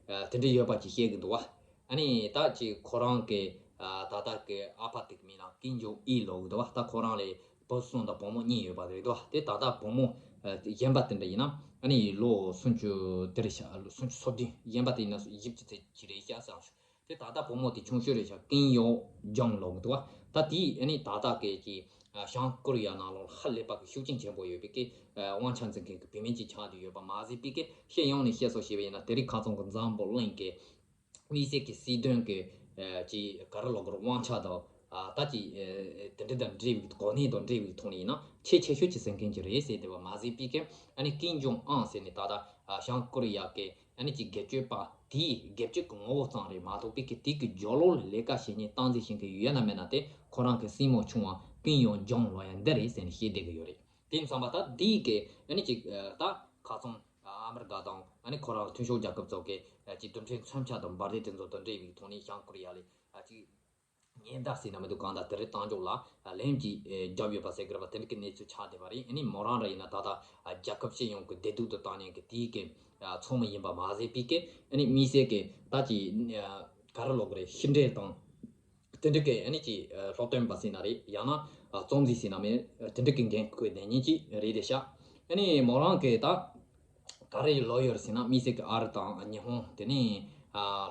ཨ། དེ་འདྲ་ཡོད་པ་ཅིག་བཤད་གི་འདུག་པ། ཨ་ནི་ད་ཅིག་ཁོ་རང་གི་ཨ། ད་ལྟ་གི་ཨ་ཕ་དེ་གི་མིང་ལ་ཀིམ་ཇོང་ཨི་ལབ་གི་འདུག་པ། ད་ཁོ་རང་ལ་བུ་གསུམ་དང་བུ་མོ་གཉིས་ཡོད་པ་རེད་འདུག་པ། དེ་ད་ལྟ་བུ་མོ་ཨ། གཞན་པ་དེ་འདྲ་ཡིན་ན་ཨ་ནི་ལོ་སུམ་ཅུ་དེ་རེད་ཤག་ལོ་སུམ་ཅུ་སོ་བདུན། གཞན་པ་དེ་ཡིན་ན་བཞི་བཅུ་ཙམ་ཅིག་རེད་ཤག་བསམ་བྱུང་། དེ་ད་ལྟ་བུ་མོ་དེ་ཆུང་ཤོས་རེད་ཤག་ཀིམ་ཡོ་ཇོང་ལབ་གི་འདུག་པ། ད་དེ་ཨ་ནི་ད་ལྟ་གི་ཅིག་ཨ། བྱང་ཀོ་རི་ཡ་ནང་ལོགས་ཧ་ལས་པ་གི་ཤུགས་རྐྱེན་ཆེན་པོ་ཡོད་པའི་གི་ཨ། དབང་ཆ་འཛིན་མཁན་གི་བུད་མེད་ཅིག་ཆགས་བསྡད་ཡོད་པ་མ་ཟད་པའི་གི། སྤྱི་ཡོངས་ནས་བཤད་སྲོལ་བྱས་པ་ཡིན་ན། དེ་རིང་ཁ་སང་གི་འཛམ་བུ་གླིང་གི་དམིགས་བསལ་གི་སྲིད་དོན་གི་ཨ། ཅིག་ག་རེ་ལབ་དགོས་རེད། དབང་ཆ་དང་། ཨ། ད་ཅིག་ཨ། དེ་འདྲ་དང་འབྲེལ་བའི་གོ་གནས་དང་འབྲེལ་བའི་ཐོག་ནས་ཡིན་ན་ཆེས་ཆེ་ཤོས་ཅིག་ཟིན་མཁན་ཅིག་རེད་ཟེར་བསྡད་པ་མ་ཟད་པའི་གི། ཨ་ནི་ཀིམ་ཇོང་ཨན་ཟེར་ནས་ད་ལྟ་ཨ། བྱང་ཀོ་རི་ཡ་གི་ཨ་ནི་ཅིག་སྒེར་གཅོད་པ་དེའི་སྒེར་གཅོད་ཀྱི་ངོ་བོ་ཙམ་རེད་མ་གཏོགས། པའི་གི་དེ་གི་རྒྱབ་ལོགས་ལ་ལས་ཀ་བྱེད་མཁན་སྟངས་འཛིན་བྱེད་མཁན་ཡོད་ན་མེད་ན། དེ་ཁོ་རང་གི་སྲིང་མོ་ཆུང་བ་ཀིམ་ཡོ་ཇོང་ལབ་ཡ་འདི་རེད་ཟེར་ནས་བཤད་བསྡད་ཀྱི་ཡོད་རེད། དེ་ཡིན་ཙང་པ་ད་དེའི་གི་ཨ་ནི་ཅིག་ཨ། ད་ཁ་སང་ཨ། ཨ་མི་རི་ཀ་དང་ཨ་ནི་ཁོ་རང་མཐུན་ཕྱོགས་རྒྱལ་ཁབ་ཚོ་གི་ཨ་ཅིག་རྡུལ་ཕྲན་མཚོན་ཆ་དང་འབར་མདེལ་དེ་ཚོ་དང་འབྲེལ་བའི་ཐོག་ནས་བྱང་ཀོ་རི་ཡ་ལ་ཨ་ཅིག་ཉེན་བརྡ་ཟེར་ན་མི་འདུག་གང་ལྟར་དེ་རིང་གཏང་འཇོག་ལ་ལན་གཅིག་བརྒྱབ་ཡོད་པ་ཟེར་གི་རེད་པ། དེ་འདྲ་གི་གནས་ཚུལ་ཆགས་བསྡད་པ་རེད། ཨ་ནི་མོ་རང་ར་ཡིན་ན་ད་ལྟ་རྒྱལ་ཁབ་སྤྱི་ཡོངས་ཀྱི་བདེ་སྡུག་ཏུ་བཏང་མཁན་གྱི་དེའི་གི་ཚོགས་མི་ཡིན་པ་མ་ཟད་པའི་གི་ཨ་ནི་དམིགས་བསལ་གྱི་ད་ཅི་ག་རེ་ལབ་དགོས་རེད། ཕྱི་འབྲེལ་དང་། དེ་འདྲ་གི་ཨ་ནི་ཅིག་སློབ་སྟོན་པ་ཟེར་ན་རེད། ཡང་ན་རྩོམ་རྩིས་ཟེར་ན་མེད། དེ་འདྲ་གི་འགན་ཁུར་ནས་ཉིན་གཅིག་རེད་དེ་ཤག་ཨ་ནི་མོ་རང་གི་ད་ག་རེ་ལོས་ཡོད་ཟེར་ན། དམིགས་བསལ་གི་ཨ་རི་དང་ཉི་ཧོང་། དེ་ནས་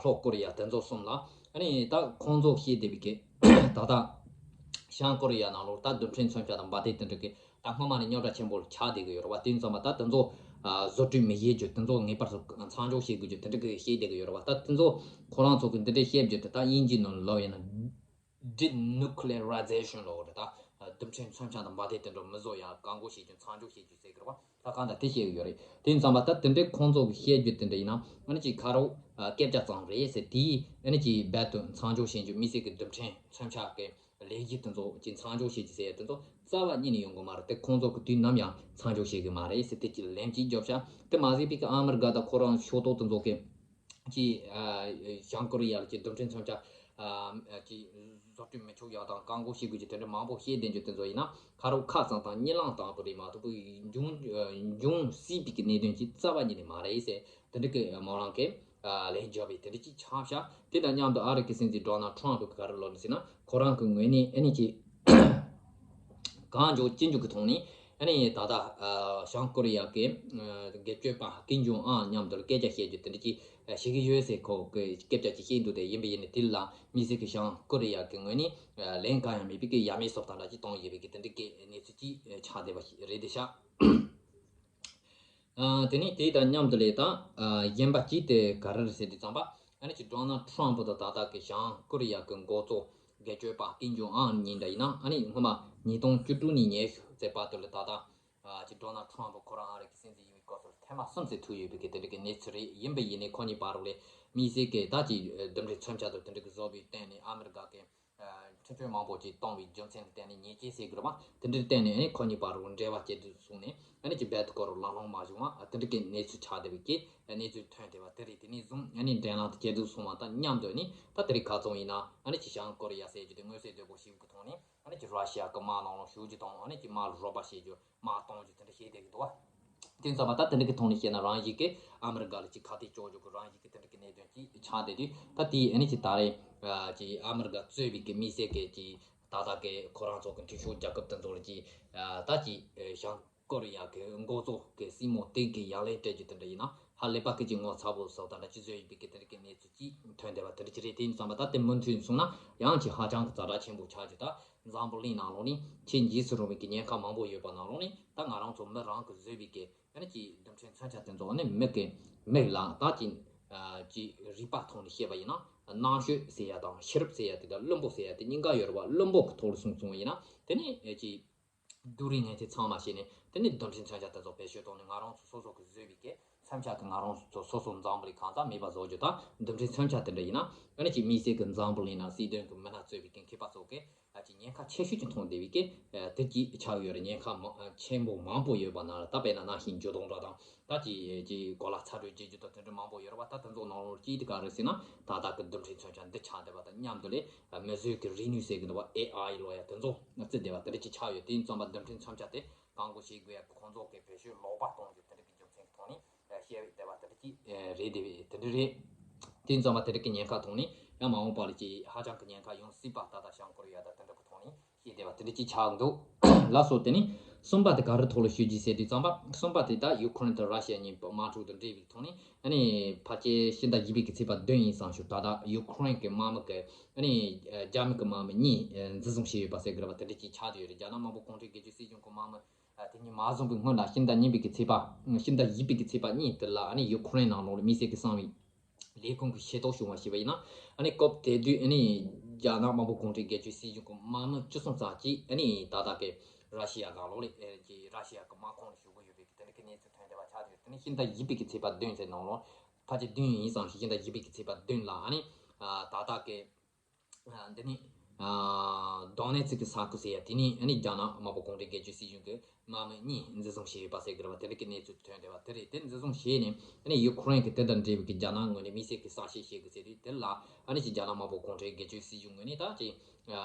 ལྷོ་ཀོ་རི་ཡ། དེ་ཚོ་གསུམ་ལ་ཨ་ནི་ད་ཁོང་ཚོ་བཤད་བསྡད་པའི་གི་ད་ལྟ་བྱང་ཀོ་རི་ཡ་ནང་ལོགས་ད་རྡུལ་ཕྲན་མཚོན་ཆ་དང་འབར་མདེལ་དེ་འདྲ་གི་ད་སྔོན་མ་ནས་རྙོག་དྲ་ཆེན་པོ་ཆགས་བསྡད་གི་ཡོད་རེད་བ། དེ་ཡིན་ཙང་མ་ད་དེ་ཚོ་ཨ་བཟོ་སྐྲུན་མི་བྱེད་རྒྱུ། དེ་ཚོ་ངེས་པར་དུ་མཚམས་འཇོག་བྱེད་དགོས་རྒྱུ་དེ་འདྲ་གི་བཤད་བསྡད་གི་ཡོད་རེད་བ། ད་དེ་ཚོ་ཁོ་རང་ཚོ་གི་འདི་འདྲ་བཤད་རྒྱུ་དེ་ད་དབྱིན་ཇིའི་ནང་ལབ་ཡིན་ན་denuclearization ལབ་རེད། ད་རྡུལ་ཕྲན་མཚོན་ཆ་དང་འབར་མདེལ་དེ་འདྲ་མི་བཟོ་ཡ་བཀག་འགོག་བྱེད་རྒྱུ། མཚམས་འཇོག་བྱེད་རྒྱུ་ཟེར་གི་རེད་བ། ད་གང་ལྟར་དེ་བཤད་གི་ཡོད་རེད། དེ་ཡིན་ཙང་མ་ད་དེ་འདྲའི་ཁོང་ཚོ་གི་བཤད་རྒྱུ་དེ་འདྲ་ཡིན་ན་ཨ་ནི་ཅིག་ཁ་རོག་སྐད་ཆ་ཙམ་རེད་ཟེར། དེའི་ཨ་ནི་ཅིག་རྦད་དེ་མཚམས་འཇོག་བྱེད་རྒྱུ། དམིགས་བསལ་གི་རྡུལ་ཕྲན་མཚོན་ཆ་གི་ལས་གཞི་དེ་ཚོ་ཅིག་མཚམས་འཇོག་བྱེད་རྒྱུ་ཟེར་ཡ་དེ་ཚོ་རྩ་བ་ཉིད་ནས་ཡོང་གི་མ་རེད། དེ་ཁོང་ཚོ་གི་དུས་ནམ་ཡང་མཚམས་འཇོག་བྱེད་གི་མ་རེད་ཟེར། དེ་ཅིག་ལན་གཅིག་རྒྱོབ་ཤག་དེ་མ་ཟད་པའི་གི་ཨ་མི་རི་ཀ་དང་ཁོ་རང་ཕྱོགས་གཏོགས་དེ་ཚོ་གི་ཅིག་ཨ་བྱང་ཀོ་རི་ཡ་ལ་ཅིག་རྡུལ་ཕྲན་མཚོན་ཆ་ཨ་ཅིག་བཟོ་སྐྲུན་མི་ཆོག་ཡ་དང་བཀག་འགོག་བྱེད་དགོས་ཀྱི་དེ་འདྲ་མང་པོ་བཤད་བསྡད་རྒྱུ་དེ་ཚོ་ཡིན་ན། ཁ་རོག་ཁ་གཙང་དང་གཉིད་ལམ་དྭངས་པོ་རེད་མ་གཏོགས་འབྱུང་འབྱུང་སྲིད་པའི་གི་གནད་དོན་ཅིག་རྩ་བ་ཉིད་ནས་མ་རེད་ཟེར། དེ་འདྲ་གི་མོ་རང་གི་ལན་བརྒྱབ་པའི་དེ་འདྲ་ཅིག་ཆགས་ཤག་དེ་དང་མཉམ་དུ་ཨ་རི་གི་སྲིད་འཛིན་ཌོ་ནལ་ཊམ་ཕུ་གི་ག་རེ་ལབ་ནི་ཟེར་ན། ཁོ་རང་གི་ངོས་ནས་ཨ་ནི་ཅིག་གང་མགྱོགས་ཅི་མགྱོགས་ཀྱི་ཐོག་ནས་ཨ་ནི་ད་ལྟ་ཨ་བྱང་ཀོ་རི་ཡ་གི་ཨ་སྒེར་གཅོད་པ་ཀིམ་ཇོང་ཨན་མཉམ་དུ་སྐད་ཆ་བཤད་རྒྱུ་དེ་འདྲ་ཅིག་ཨ་བྱེད་ཀྱི་ཡོད་ཟེར་ཁོ་གི་སྐད་ཆ་ཅིག་བཤད་འདུག་དེ་ཡིན་པ་ཡིན་ནའི་དེ་ལ་དམིགས་བསལ་གྱི་བྱང་ཀོ་རི་ཡ་གི་ངོས་ནས་ཨ་ལན་གང་ཡང་མེད་པའི་གི་ཡ་མེད་སོབ་དང་འདྲ་ཅིག་གཏོང་བཞིན་པའི་གི་དེ་འདྲ་གི་གནས་ཚུལ་ཅིག་ཆགས་བསྡད་པ་ཞིག་རེད་དེ་ཤག་ཨ་དེ་ནས་དེ་དང་མཉམ་དུ་ལས་ད་ཨ་གཞན་པ་གཅིག་དེ་ག་རེ་རེད་ཟེར་དུས་ཙམ་པ། ཨ་ནི་ཅིག་ཌོ་ནལ་ཊམ་ཕུ་དང་ད་ལྟ་གི་བྱང་ཀོ་རི་ཡ་གི་འགོ་གཙོ་སྒེར་གཅོད་པ་ཀིམ་ཇོང་ཨན་གཉིས་འདྲ་ཡིན་ན། ཨ་ནི་སྔོན་མ་ཉིས་སྟོང་བཅུ་དྲུག་ནས་ཉི་ཤུ་ཙམ་བར་དུ་ལ་ད་ལྟ་ཨ་ཅིག་ཌོ་ནལ་ཊམ་ཕུ་ཁོ་རང་ཨ་རི་གི་སྲིད་འཛིན་ཡིན་པའི་སྐབས་སུ་ཐེངས་མ་གསུམ་ཙམ་ཐུག་ཡོད་པའི་གི་དེ་འདྲ་གི་གནས་ཚུལ་རེད། ཡིན་པ་ཡིན་ནའི་ཁོ་གཉིས་བར་ལ་དམིགས་བསལ་གི་ད་ཅིག་རྡུལ་ཕྲན་མཚོན་ཆ་དང་དེ་འདྲ་གི་བཟོ་བའི་སྟེང་ནས་ཨ་མི་རི་ཀ་གི་ཨ་འཕྲིན་བཅོལ་མང་པོ་ཅིག་བཏང་བའི་རྒྱུ་མཚན་ལ་བརྟེན་ནས་ཉེས་ཅན་ཟེར་དགོས་རེད་པ། དེ་འདྲའི་སྟེང་ནས་ཨ་ནི་ཁོ་གཉིས་བར་རུ་འབྲེལ་བ་བྱེད་དུ་སོང་ནས་ཨ་ནི་ཅིག་རྦད་དེ་སྐོར་རུ་ལང་ལོང་མ་བྱུང་བ། ཨ་དེ་འདྲ་གི་གནས་ཚུལ་ཆགས་བསྡད་པའི་གི་གནས་ཚུལ་ཐོན་བསྡད་པ་དེ་རེད། དེ་ནས་བཟུང་ཨ་ནི་འགྲན་ལམ་དུ་བསྐྱལ་དུ་སོང་བ་དང་མཉམ་དུ་ཨ་ནི་ད་དེ་རིང་ཁ་སང་ཡིན་ན་ཨ་ནི་ཅིག་བྱང་ཀོ་རི་ཡ་ཟེར་རྒྱུ་དེ་མངོན་གསལ་དོད་པོ་ཞིག་གི་ཐོག་ནས་ཨ་ནི་ཅིག་ར་ཤི་ཡ་གི་དམག་ནང་ལོགས་ཞུགས་རྒྱུ་དང་ཨ་ནི་ཅིག་དམག་ལ་རོགས་པ་བྱེད་རྒྱུ། དམག་གཏོང་རྒྱུ་དེ་འདྲ་བྱེད་བསྡད་ཀྱི་འདུག་བ། དེ་ཙམ་པ་ད་དེ་འདྲ་གི་ཐོག་ནས་བཤད་ན་རང་བཞིན་གྱིས་ཨ་མི་རི་ཀ་ལ་ཅིག་ཁ་གཏད་གཅོག་རྒྱུ་གི་རང་བཞིན་གྱི་དེ་འདྲ་གི་གནད་དོན་ཅིག་ཆགས་བསྡད་དུས། ད་དེ་ཨ་ནི་ཅིག་ད་རེས་ཨ་ཅིག་ཨ་མི་རི་ཀ་གཙོས་པའི་གི་དམིགས་བསལ་གྱི་ཅིག་ད་ལྟ་གི་ཁོ་རང་ཚོ་གི་མཐུན་ཕྱོགས་རྒྱལ་ཁབ་དེ་ཚོ་ལ་ཅིག་ཨ་ད་ཅིག་ཨ་བྱང་ཀོ་རི་ཡ་གི་འགོ་གཙོ་གི་སྲིང་མོ་དེ་གི་ཡ་ལན་སྤྲད་རྒྱུ་དེ་འདྲ་ཡིན་ན་ཧ་ལས་པ་གི་ཅིག་ངོ་ཚ་པོ་བཟོ་ད་འདྲ་ཅིག་བཟོས་ཡོད་པའི་གི་དེ་འདྲ་གི་གནས་ཚུལ་ཅིག་ཐོན་བསྡད་པ་དེ་འདྲ་ཅིག་རེད། དེ་ཡིན་ཙམ་པ་ད་དེ་མུ་མཐུད་སོང་ན་ཡང་ཅིག་ཧ་ཅང་གི་ཛ་དྲག་ཆེན་པོ་ཆགས་རྒྱུ། ད་འཛམ་བུ་གླིང་ནང་ལོགས་ནས་ཆེས་འཇིགས་སུ་རུང་བའི་གི་ཉེན་ཁ་མང་པོ་ཡོད་པ་ནང་ལོགས་ནས། ད་ང་རང་ཚོ་མི་རང་གིས་བཟོས་པའི་གི་ཨ་ནི་ཅིག་རྡུལ་ཕྲན་མཚོན་ཆ་དེ་ཚོ་ཨ་ནི་མིག་གི་མིག་ལ་ད་ཅིག་ཨ་ཅིག་རིག་པ་ཐོག་ནས་བཤད་པ་ཡིན་ན་རྣམ་ཤེས་ཟེར་ཡ་དང་ཤེས་རབ་ཟེར་ཡ་དེ་དང་བླུན་པོ་ཟེར་ཡ་དེ་གཉིས་ཀ་ཡོད་རེད་བ། བླུན་པོ་གི་ཐོག་ལ་སོང་སོང་བ་ཡིན་ན་དེ་ནི་ཨ་ཅིག་སྡུག་རུས་ངན་ཚད་ཚང་མ་བྱས་ནས་དེ་ནི་རྡུལ་ཕྲན་མཚོན་ཆ་དེ་ཚོ་བེད་སྤྱོད་བཏང་ནས་ང་རང་ཚོ་སོ་སོ་གིས་བཟོས་པའི་གི་མཚོན་ཆ་གིས་ང་རང་ཚོ་སོ་སོ་འཛམ་བུ་གླིང་གང་ཙམ་མེད་པ་བཟོ་རྒྱུ། ད་རྡུལ་ཕྲན་མཚོན་ཆ་དེ་འདྲ་ཡིན་ན་ཨ་ནི་ཅིག་དམིགས་བསལ་གི་འཛམ་བུ་གླིང་ན་སྲིད་དོན་གི་མི་སྣ་གཙོས་པའི་གི་མཁས་པ་ཚོ་གིས་ཨ་ཅིག་ཉེན་ཁ་ཆེ་ཤོས་ཅིག་མཐོང་བསྡད་པའི་གི་ཨ་དེ་གཅིག་ཆགས་ཡོད་རེད། ཉེན་ཁ་མ་ཨ་ཆེན་པོ་མང་པོ་ཡོད་པ་ནང་ལ་ད་དཔེར་ན་ནང་བཞིན་འགྱུར་ལྡོག་འདྲ་དང་ད་ཅིག་ཅིག་གོ་ལ་ཚ་དྲོད་རྒྱས་རྒྱུ་དང་དེ་འདྲ་མང་པོ་ཡོད་རེད་བ། ད་དེ་ཚོ་ནང་ལོགས་གཅིག་དེ་ག་རེ་ཟེར་ན་ད་ལྟ་གི་རྡུལ་ཕྲན་མཚོན་ཆ་འདི་ཆགས་བསྡད་པ་དང་མཉམ་དུ་ལས་ཨ་མིས་བཟོས་གི་རིག་ནུས་ཟེར་གི་འདུག་བ། ཨེ་ཨའི་ལོ་ཡ་དེ་ཚོ་བརྩི་བསྡད་པ་དེ་འདྲ་ཅིག་ཆགས་ཡོད། དེ་ཡིན་ཙམ་པ་རྡུལ་ཕྲན་མཚོན་ཆ་དེ་བཀག་འགོག་བྱེད་དགོས་ཡ་གི་ཁོང་ཚོ་གི་བེད་སྤྱོད་ལོག་པ་གཏོང་རྒྱུ་དེ་འདྲ་གི་རྒྱུ་མཚན་གི་ཐོག་ནས་བཤད་བསྡད་པ་དེ་འདྲ་ཅིག་རེད། དེ་དེ་འདྲ་རེད། དེ་ཡིན་ཙམ་པ་དེ་འདྲ་གི་ཉེན་ཁ་ཐོག་ནས་ཡང་མ་འོངས་པ་ལ་ཅིག་ཧ་ཅང་གི་ཉེན་ཁ་ཡོང་སྲིད་པ་ད་ལྟ་བྱང་ཀོ་རི་ཡ་དང་དེ་འདྲ་གི་ཐོག་ནས་བཤད་བསྡད་པ་དེ་འདྲ་ཅིག་ཆགས་འདུག་ལགས་སོ། དེ་ནས་གསུམ་པ་དེ་ག་རེ་ཐོག་ལ་ཞུ་རྒྱུ་ཟེར་དུས་ཙམ་པ། གསུམ་པ་དེ་ད་ཡུ་ཁུ་རེན་དང་ར་ཤི་ཡ་གཉིས་དམག་འཁྲུག་དང་འབྲེལ་བའི་ཐོག་ནས་ཨ་ནི་ཕལ་ཆེར་ཕྱི་ཟླ་བཞི་པའི་གི་ཚེས་པ་བདུན་ཡིན་བསམ་ཞུ། ད་ལྟ་ཡུ་ཁུ་རེན་གི་དམག་མི་གི་ཨ་ནི་རྒྱ་མི་གི་དམག་མི་གཉིས་འཛིན་བཟུང་བྱས་ཡོད་པ་ཟེར་གི་རེད་པ། དེ་འདྲ་ཅིག་ཆགས་བསྡད་ཡོད་རེད། རྒྱ་ནག་དམར་པོ་གུང་ཁྲན་སྒེར་གཅོད་སྲིད་གཞུང་གི་དམག་མི་དེ་གཉིས་མ་བཟུང་བའི་སྔོན་ལ་ཕྱི་ཟླ་གཉིས་པའི་གི་ཚེས་པ། ཕྱི་ཟླ་བཞི་པའི་གི་ཚེས་པ་གཉིས་དེ་ལ་ཨ་ནི་ཡུ་ཁུ་རེན་ནང་ལོགས་ལ་དམིགས་བསལ་གི་གསང་བའི་ལས་ཁུངས་ཀྱི་ཤེས་རྟོགས་བྱུང་བ་ཞིག་ཡིན་ན། ཨ་ནི་སྐབས་དེ་དུས་ཨ་ནི་རྒྱ་ནག་དམར་པོ་གུང་ཁྲན་སྒེར་གཅོད་སྲིད་གཞུང་གི་དམག་མི་བཅུ་གསུམ་ཙམ་ཅིག་ཨ་ནི་ད་ལྟ་གི་ར་ཤི་ཡ་ནང་ལོགས་ལ་ཨེ་ཀྱི་ར་ཤི་ཡ་གི་དམག་ཁོངས་ལ་ཞུགས་ཀྱི་ཡོད་པའི་གི་དེ་འདྲ་གི་གནས་ཚུལ་ཐོན་བསྡད་པ་ཆགས་ཡོད། དེ་ནི་ཕྱི་ཟླ་བཞི་པའི་གི་ཚེས་པ་བདུན་ཚེས་ནང་ལོགས་ཕལ་ཆེར་བདུན་ཡིན་བསམ་ཞིང་། ཕྱི་ཟླ་བཞི་པའི་གི་ཚེས་པ་བདུན་ལ་ཨ་ནི་ཨ་ད་ལྟ་གི་ཨ་འདི་ནི་ ཨ་དོ་ནེ་ཚིག་གི་ས་ཁུལ་ཟེར་ཡ་དེ་ནས་ཨ་ནི་རྒྱ་ནག་དམར་པོ་གུང་ཁྲན་སྒེར་གཅོད་སྲིད་གཞུང་གི་དམག་མི་གཉིས་འཛིན་བཟུང་བྱས་ཡོད་པ་ཟེར་གི་རེད་བ། དེ་འདྲ་གི་གནས་ཚུལ་ཐོན་བསྡད་པ་དེ་རེད། དེ་འཛིན་བཟུང་བྱས་ནས་ཨ་ནི་ཡུ་ཁུ་རེན་གྱི་དེ་དང་འབྲེལ་བའི་གི་རྒྱ་ནག་ངོས་ནས་དམིགས་བསལ་གྱི་གསལ་བཤད་བྱེད་དགོས་ཟེར་དུས། དེ་ལ་ཨ་ནི་ཅིག་རྒྱ་ནག་དམར་པོ་གུང་ཁྲན་སྒེར་གཅོད་སྲིད་གཞུང་ངོས་ནས་ད་ཅིག་ཨ་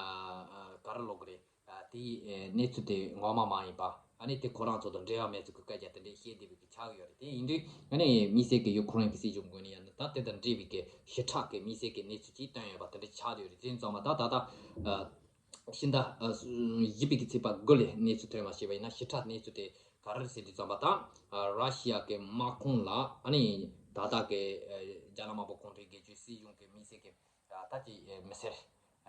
ཨ་ག་རེ་ལབ་དགོས་རེད། ཨ་དེའི་ཨ་གནས་ཚུལ་དེ་ངོ་མ་མ་ཡིན་པ། ཨ་ནི་དེ་ཁོ་རང་ཚོ་དང་འབྲེལ་བ་མེད་ཚུལ་གྱི་སྐད་ཆ་དེ་འདྲས་བཤད་བསྡད་པའི་གི་ཆགས་ཡོད་རེད། དེ་ཡིན་དུས་ཨ་ནི་དམིགས་བསལ་གྱི་ཡུ་ཁུ་རེན་གྱི་སྲིད་གཞུང་ངོས་ནས་ཡང་ད་དེ་དང་འབྲེལ་བའི་གི་ཞི་དྲག་གི་དམིགས་བསལ་གྱི་གནས་ཚུལ་ཅིག་བཏོན་ཡོད་པ་དེ་འདྲས་ཆགས་བསྡད་ཡོད་རེད། དེ་ཚང་མ་ད་ད་ད་ཨ་ཕྱི་ཟླ་ཨ་བཞི་པའི་གི་ཚེས་པ་དགུ་ལ་གནས་ཚུལ་ཐོན་པ་ཞིག་ཡིན་ན། ཞི་དྲག་གནས་ཚུལ་དེ་ག་རེ་རེད་ཟེར་དུས་ཙམ་པ་ད་ཨ་ར་ཤི་ཡ་གི་དམག་ཁོངས་ལ་ཨ་ནི་ད་ལྟ་གི་ཨ་རྒྱ་ནག་དམར་པོ་གུང་ཁྲན་སྒེར་གཅོད་སྲིད་གཞུང་གི་དམིགས་བསལ་གྱི་ད་ཅིག་མི་སེར་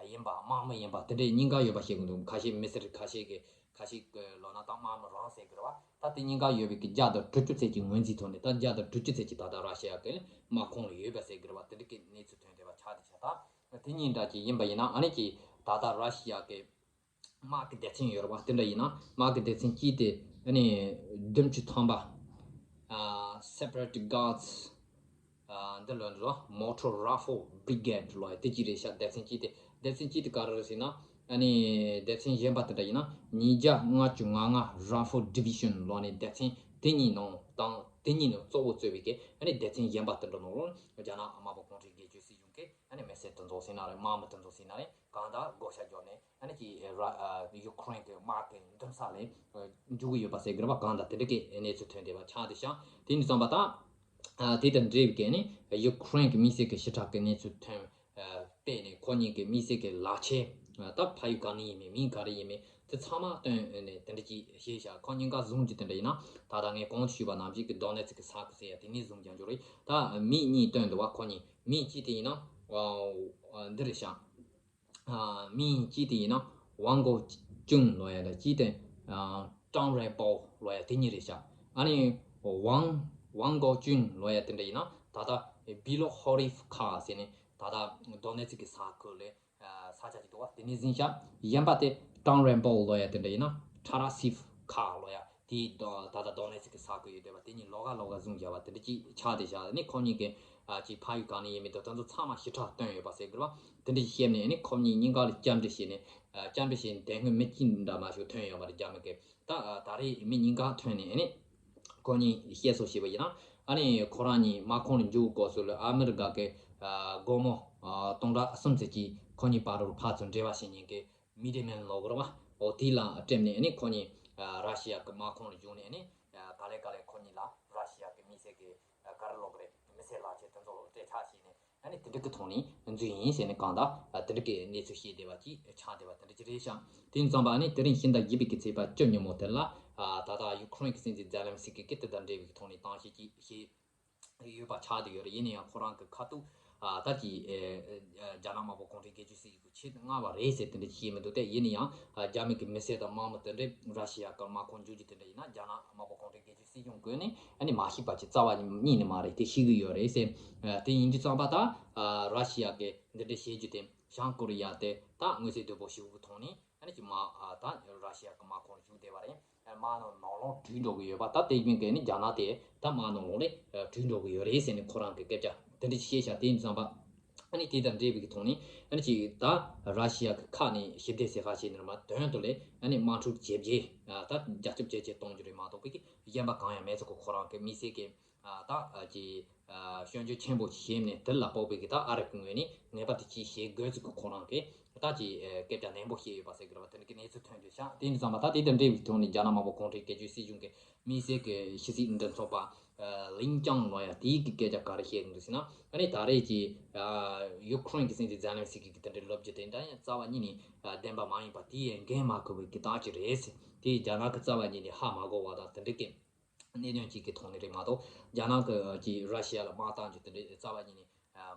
ཡིན་པ་དམག་མི་ཡིན་པ་དེ་འདྲའི་གཉིས་ཀ་ཡོད་པ་ཞིག་འདུག་ཁ་ཤས་མི་སེར། ཁ་ཤས་ཀྱི་ཁ་ཤས་ཀྱི་ལོ་ན་ད་དམག་མི་རང་ཟེར་གི་རེད་བ། ད་དེ་གཉིས་ཀ་ཡོད་པའི་གི་བརྒྱ་དང་དྲུག་ཅུ་ཙམ་གྱི་ངོས་འཛིན་ཐོག་ནས། ད་བརྒྱ་དང་དྲུག་ཅུ་ཙམ་གྱི་ད་ལྟ་ར་ཤི་ཡ་གི་དམག་ཁོངས་ལ་ཡོད་པ་ཟེར་གི་རེད་བ། དེ་འདྲ་གི་གནས་ཚུལ་ཐོན་བསྡད་པ་ཆགས་བསྡད་ཤག་ད་དེ་གཉིས་འདྲ་ཅིག་ཡིན་པ་ཡིན་ན་ཨ་ནི་ཅིག་ད་ལྟ་ར་ཤི་ཡ་གི་དམག་གི་སྡེ་ཚན་ཡོད་རེད་བ། དེ་འདྲ་ཡིན་ན་དམག་གི་སྡེ་ཚན་གཅིག་དེ་ཨ་ནི་བདུན་ཅུ་ཐམ་པ། ཨ་Separate Guards ཨ་འདི་ལ་འགྲོ། Motor Rifle Brigade ལོ་ཡ་དེ་གཅིག་རེད་ཤག་སྡེ་ཚན་གཅིག་དེ། སྡེ་ཚན་གཅིག་དེ་ག་རེ་རེད་ཟེར་ན། ཨ་ནི་སྡེ་ཚན་གཞན་པ་དེ་འདྲ་ཡིན་ན་ཉིས་བརྒྱ་ལྔ་བཅུ་ང་ལྔ་Rifle Division ལོ་ནི་སྡེ་ཚན་དེ་གཉིས་ནང་དང་དེ་གཉིས་ནང་གཙོ་བོ་གཙོས་པའི་གི་ཨ་ནི་སྡེ་ཚན་གཞན་པ་དེ་འདྲ་ནང་ལོ་རྒྱ་ནག་དམར་པོ་གུང་ཁྲན་སྒེར་གཅོད་སྲིད་གཞུང་གི་ཨ་ནི་མི་སེར་དེ་ཚོ་ཟེར་ན་རེད། དམག་མི་དེ་ཚོ་ཟེར་ན་རེད། གང་ལྟར་བགོ་བཤའ་བརྒྱབ་ནས་ཨ་ནི་ཅིག་ར་ཨ་ཡུ་ཁུ་རེན་གྱི་དམག་གི་མདུན་ས་ལ་འཇུག་གི་ཡོད་པ་ཟེར་གི་རེད་བ། གང་ལྟར་དེ་འདྲ་གི་གནས་ཚུལ་ཐོན་བསྡད་པ་ཆགས་བསྡད་ཤག་དེ་ནས་བསམ་པ་ད་ཨ་དེ་དང་འབྲེལ་བའི་གི་ནི་ཡུ་ཁུ་རེན་གྱི་དམིགས་བསལ་གྱི་ཞི་དྲག་གི་གནས་ཚུལ་ཐོན་ཨ་བལྟས་ནས་ཁོ་གཉིས་ཀྱི་དམིགས་བསལ་གྱི་ལག་ཆས་ཨ་ད་ཕ་ཡུལ་ག་ནས་ཡིན་མིན་མིང་ག་རེ་ཡིན་མིན་དེ་ཚང་མ་བཏོན་ནས་དེ་འདྲ་ཅིག་བཤད་ཤག་ཁོ་གཉིས་ཀ་བཟུང་རྒྱུ་དེ་འདྲ་ཡིན་ན་ད་ལྟ་ངས་གོང་དུ་ཞུས་པ་ནང་བཞིན་གྱི་དོ་ནེ་ཚིག་གི་ས་ཁུལ་ཟེར་ཡ་དེ་ནས་བཟུང་རྒྱུ་རེད། ད་མི་གཉིས་བཏོན་འདུག་བ། ཁོ་གཉིས་མི་གཅིག་དེ་ཡིན་ན་ཨ་འདི་རེད་ཤག་ཨ་མིང་གཅིག་དེ་ཡིན་ན་ཝང་གོ་ཅུན་ལོ་ཡ་དང་གཅིག་དེ་ཨ་ཀྲང་རེ་པའོ་ལོ་ཡ་དེ་གཉིས་རེད་ཤག་ཨ་ནི་ཝང་ཝང་གོ་ཅུན་ལོ་ཡ་དེ་འདྲ་ཡིན་ན་ད་ལྟ་བི་ལོ་ཧོ་རིབ་ཁ་ཟེར་ནས་ད་ལྟ་དོ་ནེ་ཚིག་གི་ས་ཁུལ་ལ་ཨ་ས་ཆ་ཅིག་འདུག་བ། དེ་ནས་ཟིན་ཤག་གཞན་པ་དེ་ཀྲང་རེན་པོ་ལོ་ཡ་དེ་འདྲ་ཡིན་ན་ཁྲ་ར་སིབ་ཁ་ལོ་ཡ་དེའི་ད་ལྟ་དོ་ནེ་ཚིག་གི་ས་ཁུལ་ཡོད་བསྡད་པ་དེ་གཉིས་ལོགས་ཀ་ལོགས་ཀ་བཟུང་བཞག་པ་དེ་འདྲ་ཅིག་ཆགས་བསྡད་ཤག་ནི་ཁོ་གཉིས་ཀྱི་ཨ་ཅིག་ཕ་ཡུལ་གང་ནས་ཡིན་མིན་དང་དེ་ཚོ་ཚང་མ་ཞིབ་ཕྲ་བཏོན་ཡོད་པ་ཟེར་གི་རེད་བ། དེ་འདྲ་ཞིག་བཤད་ནས་ནི་ཁོ་གཉིས་གཉིས་ཀ་ལ་བཅར་འདྲི་བྱས་ནས་ཨ་བཅར་འདྲི་བྱས་ནས་དེ་སྔོན་མི་གཅིག་འདྲ་མ་ཞིག་ཐོན་ཡོད་པ་རེད། རྒྱ་མི་གི་ད་ཨ་ད་རེས་མི་གཉིས་ཀ་ཐོན་ནས་ནི་ཁོ་གཉིས་བཤད་སྲོལ་ཞིག་པ་ཡིན་ན་ཨ་ནི་ཁོ་རང་གཉིས་དམག་ཁོངས་ལ་འཇུག་དགོས་སྲོལ་ལ་ཨ་མི་རི་ཀ་གི་ཨ་སྒོར་མོ་ཨ་སྟོང་ཕྲག་གསུམ་ཙམ་གྱིས་ཁོ་གཉིས་བར་དུ་ཕར་ཚུར་འབྲེལ་བ་བྱེད་མཁན་གྱི་མི་ཌི་མེན་ལབ་དགོས་རེད་བ། འོ་དེ་ལ་སྤྲད་ནས་ཨ་ནི་ཁོ་གཉིས་ཨ་ར་ཤི་ཡ་གི་དམག་ཁོངས་ལ་འཇུག་ནས་ཨ་ནི་ཨ་ག་ལེ་ག་ལེ་ཁོ་གཉིས་ལ་ར་ཤི་ཡ་གི་དམིགས་བསལ་གྱི་ཨ་ག་རེ་ལབ་དགོས་རེད། མི་སེར་ལག་ཆས་དེ་ཚོ་སྤྲད་ཆགས་བྱས་ནས་ཨ་ནི་དེ་འདྲ་གི་ཐོག་ནས་འཛུལ་ཡིན་ཟེར་ནས་གང་ལྟར་ཨ་དེ་འདྲ་གི་གནས་ཚུལ་བཤད་བསྡད་པ་ཅིག་ཆགས་བསྡད་པ་དེ་འདྲ་ཅིག་རེད་ཤག་དེ་ཙམ་པ་ཨ་ནི་དེ་རིང་ཕྱི་ཟླ་བཞི་པའི་གི་ཚེས་པ་བཅུ་ཉིན་མོ་དེ་ལ་ཨ་ད་ལྟ་ཡུ་ཁུ་རེན་གྱི་སྲིད་འཛིན་ཛེ་ལན་སི་ཀི་གིས་དེ་དང་འབྲེལ་བའི་ཐོག་ནས་གཏམ་བཤད་ཅིག་བྱས་ཡོད་པ་ཆགས་བསྡད་ཡོད་རེད། ཡིན་ན་ཡང་ཁོ་རང་གི་ཁ་ཐུག་ཨ་ད་ཀྱི་ཨ་ཨ་རྒྱ་ནག་དམར་པོ་གུང་ཁྲན་སྒེར་གཅོད་སྲིད་གཞུང་གི་ཆེད་དུ་མངགས་པ་རེད་ཟེར་དེ་འདྲ་བཤད་མི་འདུག་སྟེ། ཡིན་ན་ཡང་ཨ་རྒྱ་མི་གི་མི་སེར་དང་དམག་མི་དེ་འདྲས་ར་ཤི་ཡ་གི་དམག་ཁོངས་འཇུག་རྒྱུ་དེ་འདྲ་ཡིན་ན་རྒྱ་ནག་དམར་པོ་གུང་ཁྲན་སྒེར་གཅོད་སྲིད་གཞུང་གིས་ནི་ཨ་ནི་མ་ཤེས་པ་ཅིག་རྩ་བ་ཉིད་ནས་མ་རེད། དེ་ཤེས་ཀྱི་ཡོད་རེད་ཟེར། ཨ་དེ་ཡིན་དུས་ཙམ་པ་ད་ཨ་ར་ཤི་ཡ་གི་འདི་འདྲ་བྱེད་རྒྱུ་དེ་བྱང་ཀོ་རི་ཡ་དེ་ད་མངོན་གསལ་དོད་པོ་ཞིག་གི་ཐོག་ནས་ཨ་ནི་ཅིག་མ་ཨ་ད་ར་ཤི་ཡ་གི་དམག་ཁོངས་ལ་ཞུགས་བསྡད་པ་རེད། དམག་ནང་ནང་ལོགས་བྲོས་འགྲོ་གི་ཡོད་པ། ད་དེ་བཞིན་གྱི་ནི་རྒྱ་ནག་དེ་ད་དམག་ནང་ལོགས་ལ་བྲོས་འགྲོ་གི་ཡོད་རེད་ཟེར་ནས་ཁོ་རང་གི་སྐད་ཆ་དེ་འདྲ་ཞིག་བཤད་བཞག་དེ་ཡིན་དུས་ཙམ་པ་ཨ་ནི་དེ་དང་འབྲེལ་བའི་གི་ཐོག་ནས་ཨ་ནི་ཅིག་ད་ར་ཤི་ཡ་གི་ཁ་ནས་ཞི་བདེ་ཟེར་ཁ་ཞིག་ནི་མ་དོན་དུ་ལས་ཨ་ནི་དམག་འཁྲུག་ཇེ་ཇེ་ད་རྒྱ་ཁྱབ་ཇེ་ཇེ་གཏོང་རྒྱུ་རེད་མ་གཏོགས་པའི་གི་གཞན་པ་གང་ཡང་མེད་ཚུལ་གི་ཁོ་རང་གི་དམིགས་བསལ་གྱི་ཨ་ད་ཨ་ཀྱི་ཨ་སྐྱོན་བརྗོད་ཆེན་པོ་ཞིག་བྱས་ནས་དེ་ལ་དཔག་པའི་གི་ད་ཨ་རི་གི་ངོས་ནས་ངེས་པར་དུ་ཅིག་བྱེད་དགོས་ཚུལ་གི་ཁོ་རང་གི་ད་ཅིག་ཨ་སྐད་ཆ་ནན་པོ་བཤད་ཡོད་པ་ཟེར་གི་རེད་བ། དེ་འདྲ་གི་གནས་ཚུལ་ཐོན་རྒྱུ་ཤག་དེ་ཡིན་ཙང་མ་ད་དེ་དང་འབྲེལ་བའི་ཐོག་ནས་རྒྱ་ནག་དམར་པོ་གུང་ཁྲན་སྒེར་གཅོད་སྲིད་གཞུང་གི་དམིགས་བསལ་གི་ཕྱི་སྲིད་མགྲིན་ཚབ་པ་ཨ་ལིན་ཅང་ལོ་ཡ་དེའི་གི་སྐད་ཆ་ག་རེ་བཤད་གི་འདུག་ཟེར་ན། ཨ་ནི་ད་རེས་ཀྱི་ཨ་ཡུ་ཁུ་རེན་གི་སྲིད་འཛིན་ཛེ་ལན་སི་ཀི་གི་དེ་འདྲའི་ལབ་རྒྱུ་དེ་འདྲ་ཡང་རྩ་བ་ཉིད་ནས་ཨ་བདེན་པ་མ་ཡིན་པ་དེ་ཡང་འགན་མ་འཁུར་བའི་གི་རྟགས་ཅིག་རེད་ཟེར། དེ་རྒྱ་ནག་གི་རྩ་བ་ཉིད་ནས་ཧ་མ་གོ་བ་དང་དེ་འདྲའི་གི་གནད་དོན་ཅིག་གི་ཐོག་ནས་རེད་མ་གཏོགས། རྒྱ་ནག་གི་ཀྱི་ར་ཤི་ཡ་ལ་དམག་བཏང་རྒྱུ་དེ་འདྲའི་རྩ་བ་ཉིད་ནས་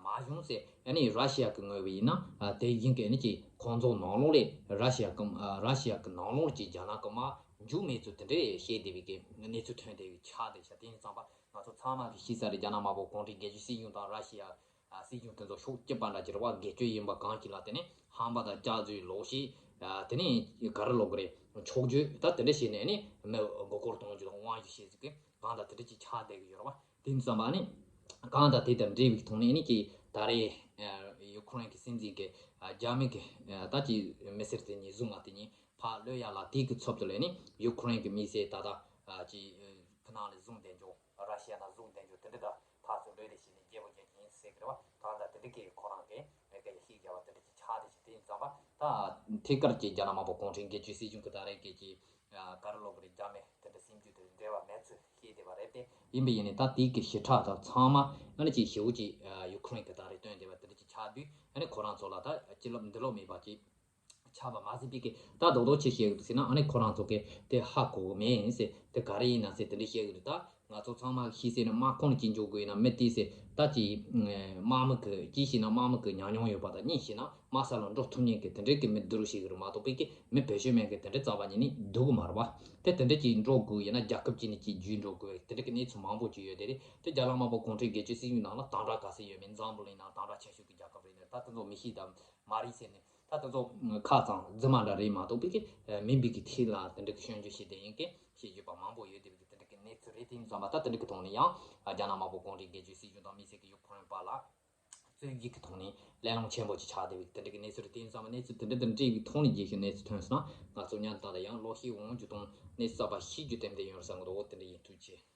མ་བྱུང་ཟེར། ཨ་ནི་ར་ཤི་ཡ་གི་ངོས་བས་ཡིན་ན་དེ་བཞིན་གྱི་ཨ་ནི་ཀྱི་ཁོང་ཚོ་ནང་ལོགས་ལས་ར་ཤི་ཡ་གི་ར་ཤི་ཡ་གི་ནང་ལོགས་ཀྱི་རྒྱ་ནག་གི་དམག་འཇུག་མེད་ཚུལ་དེ་འདྲའི་བཤད་བསྡད་པའི་གི་གནས་ཚུལ་ཐོན་བསྡད་པའི་ཆ་དེ་ཤ། དེ་ཡིན་ཙང་པ་ང་ཚོ་ཚང་མ་གི་ཤེས་ས་རེད། རྒྱ་ནག་དམར་པོ་གུང་ཁྲན་སྒེར་གཅོད་སྲིད་གཞུང་དང་ར་ཤི་ཡ་ཨ་སྲིད་གཞུང་དེ་ཚོ་ཕྱོགས་གཅིག་པ་འདྲ་ཅིག་རེད་བ། སྒེར་གཅོད་ཡིན་པ་གང་ཞིག་ལ་དེ་ནས་ཧམ་པ་དང་སྐྱག་རྫུན་ལོག་ཤིག་ཨ་དེ་ནས་ག་རེ་ལབ་དགོས་རེད། འཁྱོག་བརྗོད་ད་དེ་འདྲ་བྱས་ནས་ནི་མི་མགོ་སྐོར་གཏོང་རྒྱུ་དང་དབང་ཞུ་བྱེད་རྒྱུ་གི་གང་ལྟར་དེ་འདྲ་ཅིག་ཆགས་བསྡད་ཀྱི་ཡོད་རེད་བ། དེ་ཡིན་ཙང་མ་ནི་ གང་ལྟར་དེ་དང་འབྲེལ་བའི་ཐོག་ནས་ནི་ཀྱི་ད་རེས་ཡུ་ཁུ་རེན་གྱི་སྲིད་འཛིན་གྱི་རྒྱ་མི་གི་ད་ཀྱི་མི་སེར་དེ་གཉིས་བཟུང་བ་དེ་གཉིས་ཕར་གློད་ཡ་ལ། དེའི་གི་ཚབ་ཏུ་ལས་ནི་ཡུ་ཁུ་རེན་གྱི་མི་སེར་ད་ལྟ་ཀྱི་ཁུ་ནང་ལ་བཟུང་བསྡད་འཇོག་ར་ཤི་ཡ་ནང་བཟུང་བསྡད་འཇོག་དེ་འདྲ་ད་ཕར་ཚུར་གློད་རེས་བྱས་ནས་རྒྱལ་པོ་རྒྱལ་ཁྱིམ་ཟེར་གི་རེད་བ། གང་ལྟར་དེ་འདྲ་གི་ཁོ་རང་གི་མི་སྐད་ཡ་ཤིག་རྒྱག་པ་དེ་འདྲ་ཅིག་ཆགས་བསྡད་ཅིག་དེ་ཡིན་ཙང་བ། ད་ཐད་ཀར་གྱི་རྒྱ་ནག་དམར་པོ་གུང་ཁྲན་སྒེར་གཅོད་སྲིད་གཞུང་གི་ད་རེས་ཀྱི་ཀྱི་ག་རེ་ལབ་དགོས་རེད། རྒྱ་མི་དེ་འདྲ་སེམས་རྒྱུད་དེ་འབྲེལ་བ་མེད་ཚུལ་བཤད་བསྡད་པ་རེད་དེ། ཡིན་པ་ཡིན་ནའི་ད་དེའི་གི་ཞིབ་ཕྲ་དང་ཚང་མ་ཨ་ནི་ཅིག་ཞེ་པོ་ཅིག་ཡུ་ཁུ་རེན་གི་ད་རེས་བཏོན་བསྡད་པ་དེ་འདྲ་ཅིག་ཆགས་དུས། ཨ་ནི་ཁོ་རང་ཚོ་ལ་ད་ཅི་ལབ་འདི་ལབ་མེད་པ་ཅིག་ཆགས་པ་མ་ཟད་པའི་གི་ད་རྡོག་རྡོག་ཅིག་བཤད་གི་འདུག་ཟེར་ན། ཨ་ནི་ཁོ་རང་ཚོ་གི་དེ་ཧ་གོ་གི་མེད་ཟེར། དེ་ག་རེ་ཡིན་ན་ཟེར་དེ་འདྲ་བཤད་གི་འདུག་ད་ང་ཚོ་ཚང་མ་ཤེས་ཟེར་ན་དམག་ཁོངས་ལ་ཅིག་འཇོག་དགོས་ཡིན་ན་མི་དེ་ཟེར། ད་ཅིག་དམག་མི་གི་གཅིག་བྱས་ན་དམག་མི་གི་ཉམས་མྱོང་ཡོད་པ་དང་། གཉིས་བྱས་ན་དམག་ས་ལ་འགྲོ་ཐུབ་མཁན་གི་དེ་འདྲའི་གི་མི་བསྡུ་རུ་བྱེད་གི་རེད་མ་གཏོགས་པའི་གི་མི་བེད་སྤྱོད་མེད་གི་དེ་འདྲ་རྩ་བ་ཉིད་ནས་འདུག་གི་མ་རེད་པ། དེ་དེ་འདྲ་ཅིག་འགྲོ་དགོས་ཡིན་ན་རྒྱལ་ཁབ་ཅིག་ནས་ཅིག་བརྒྱུད་འགྲོ་དགོས་དེ་འདྲ་གི་གནས་ཚུལ་མང་པོ་ཅིག་ཡོད་དེ་རེད། དེ་རྒྱ་ནག་དམར་པོ་གུང་ཁྲན་སྒེར་གཅོད་སྲིད་གཞུང་ནང་ལ་དམ་དྲག་ག་ཚད་ཡོད་མེད། འཛམ་བུ་གླིང་ནང་དམ་དྲག་ཆེ་ཤོས་ཀྱི་རྒྱལ་ཁབ་རེད་ནས། ད་དེ་ཚོ་མི་ཤེས་དང་མ་རེད་ཟེར་ནས། ད་དེ་ཚོ་ཁ་གཙང་རྫུན་མ་འདྲ་རེད་མ་གཏོགས་པའི་གི་མིན་པའི་གི་ཐད་ལ་དེ་འདྲ་གི་སྐྱོན་བརྗོད་བྱས་བསྡད་ཡིན་གི་བཤད་རྒྱུ་པ་མང་པོ་ཡོད་དེ་བའི་གི་དེ་འདྲ་གི་གནས་ཚུལ་རེད། དེ་ཡིན་ཙང་མ་ད་དེ་འདྲ་གི་ཐོག་ནས་ཡང་རྒྱ་ནག་དམར་པོ་གུང་ཁྲན་སྒེར་གཅོད་སྲིད་གཞུང་དང་དམིགས་བསལ་གི་ཡུ་ཁུ་རེན་བར་ལ་རྩོད་རྒྱུགས་ཀྱི་ཐོག་ནས་གླེང་སློང་ཆེན་པོ་ཅིག་ཆགས་བསྡད་པའི་དེ་འདྲ་གི་གནས་ཚུལ་རེད། དེ་ཡིན་ཙང་མ་གནས་ཚུལ་དེ་འདྲ་དང་འབྲེལ་བའི་ཐོག་ནས་རྒྱས་ཤིང་གནས་ཚུལ་ཐོན་སོང་ན། ང་ཚོ་ཉན་དང་ལ་ཡང་ལོ་ཤས་འོང་རྒྱུ་དང་གནས་ཚུལ་གསར་པ་ཤེས་རྒྱུ་ཏན་ཏན་ཡོང་བསམ་གི་འདུག་འོ་དེ་འདྲ་ཡིན། ཐུགས་རྗེ་ཆེ།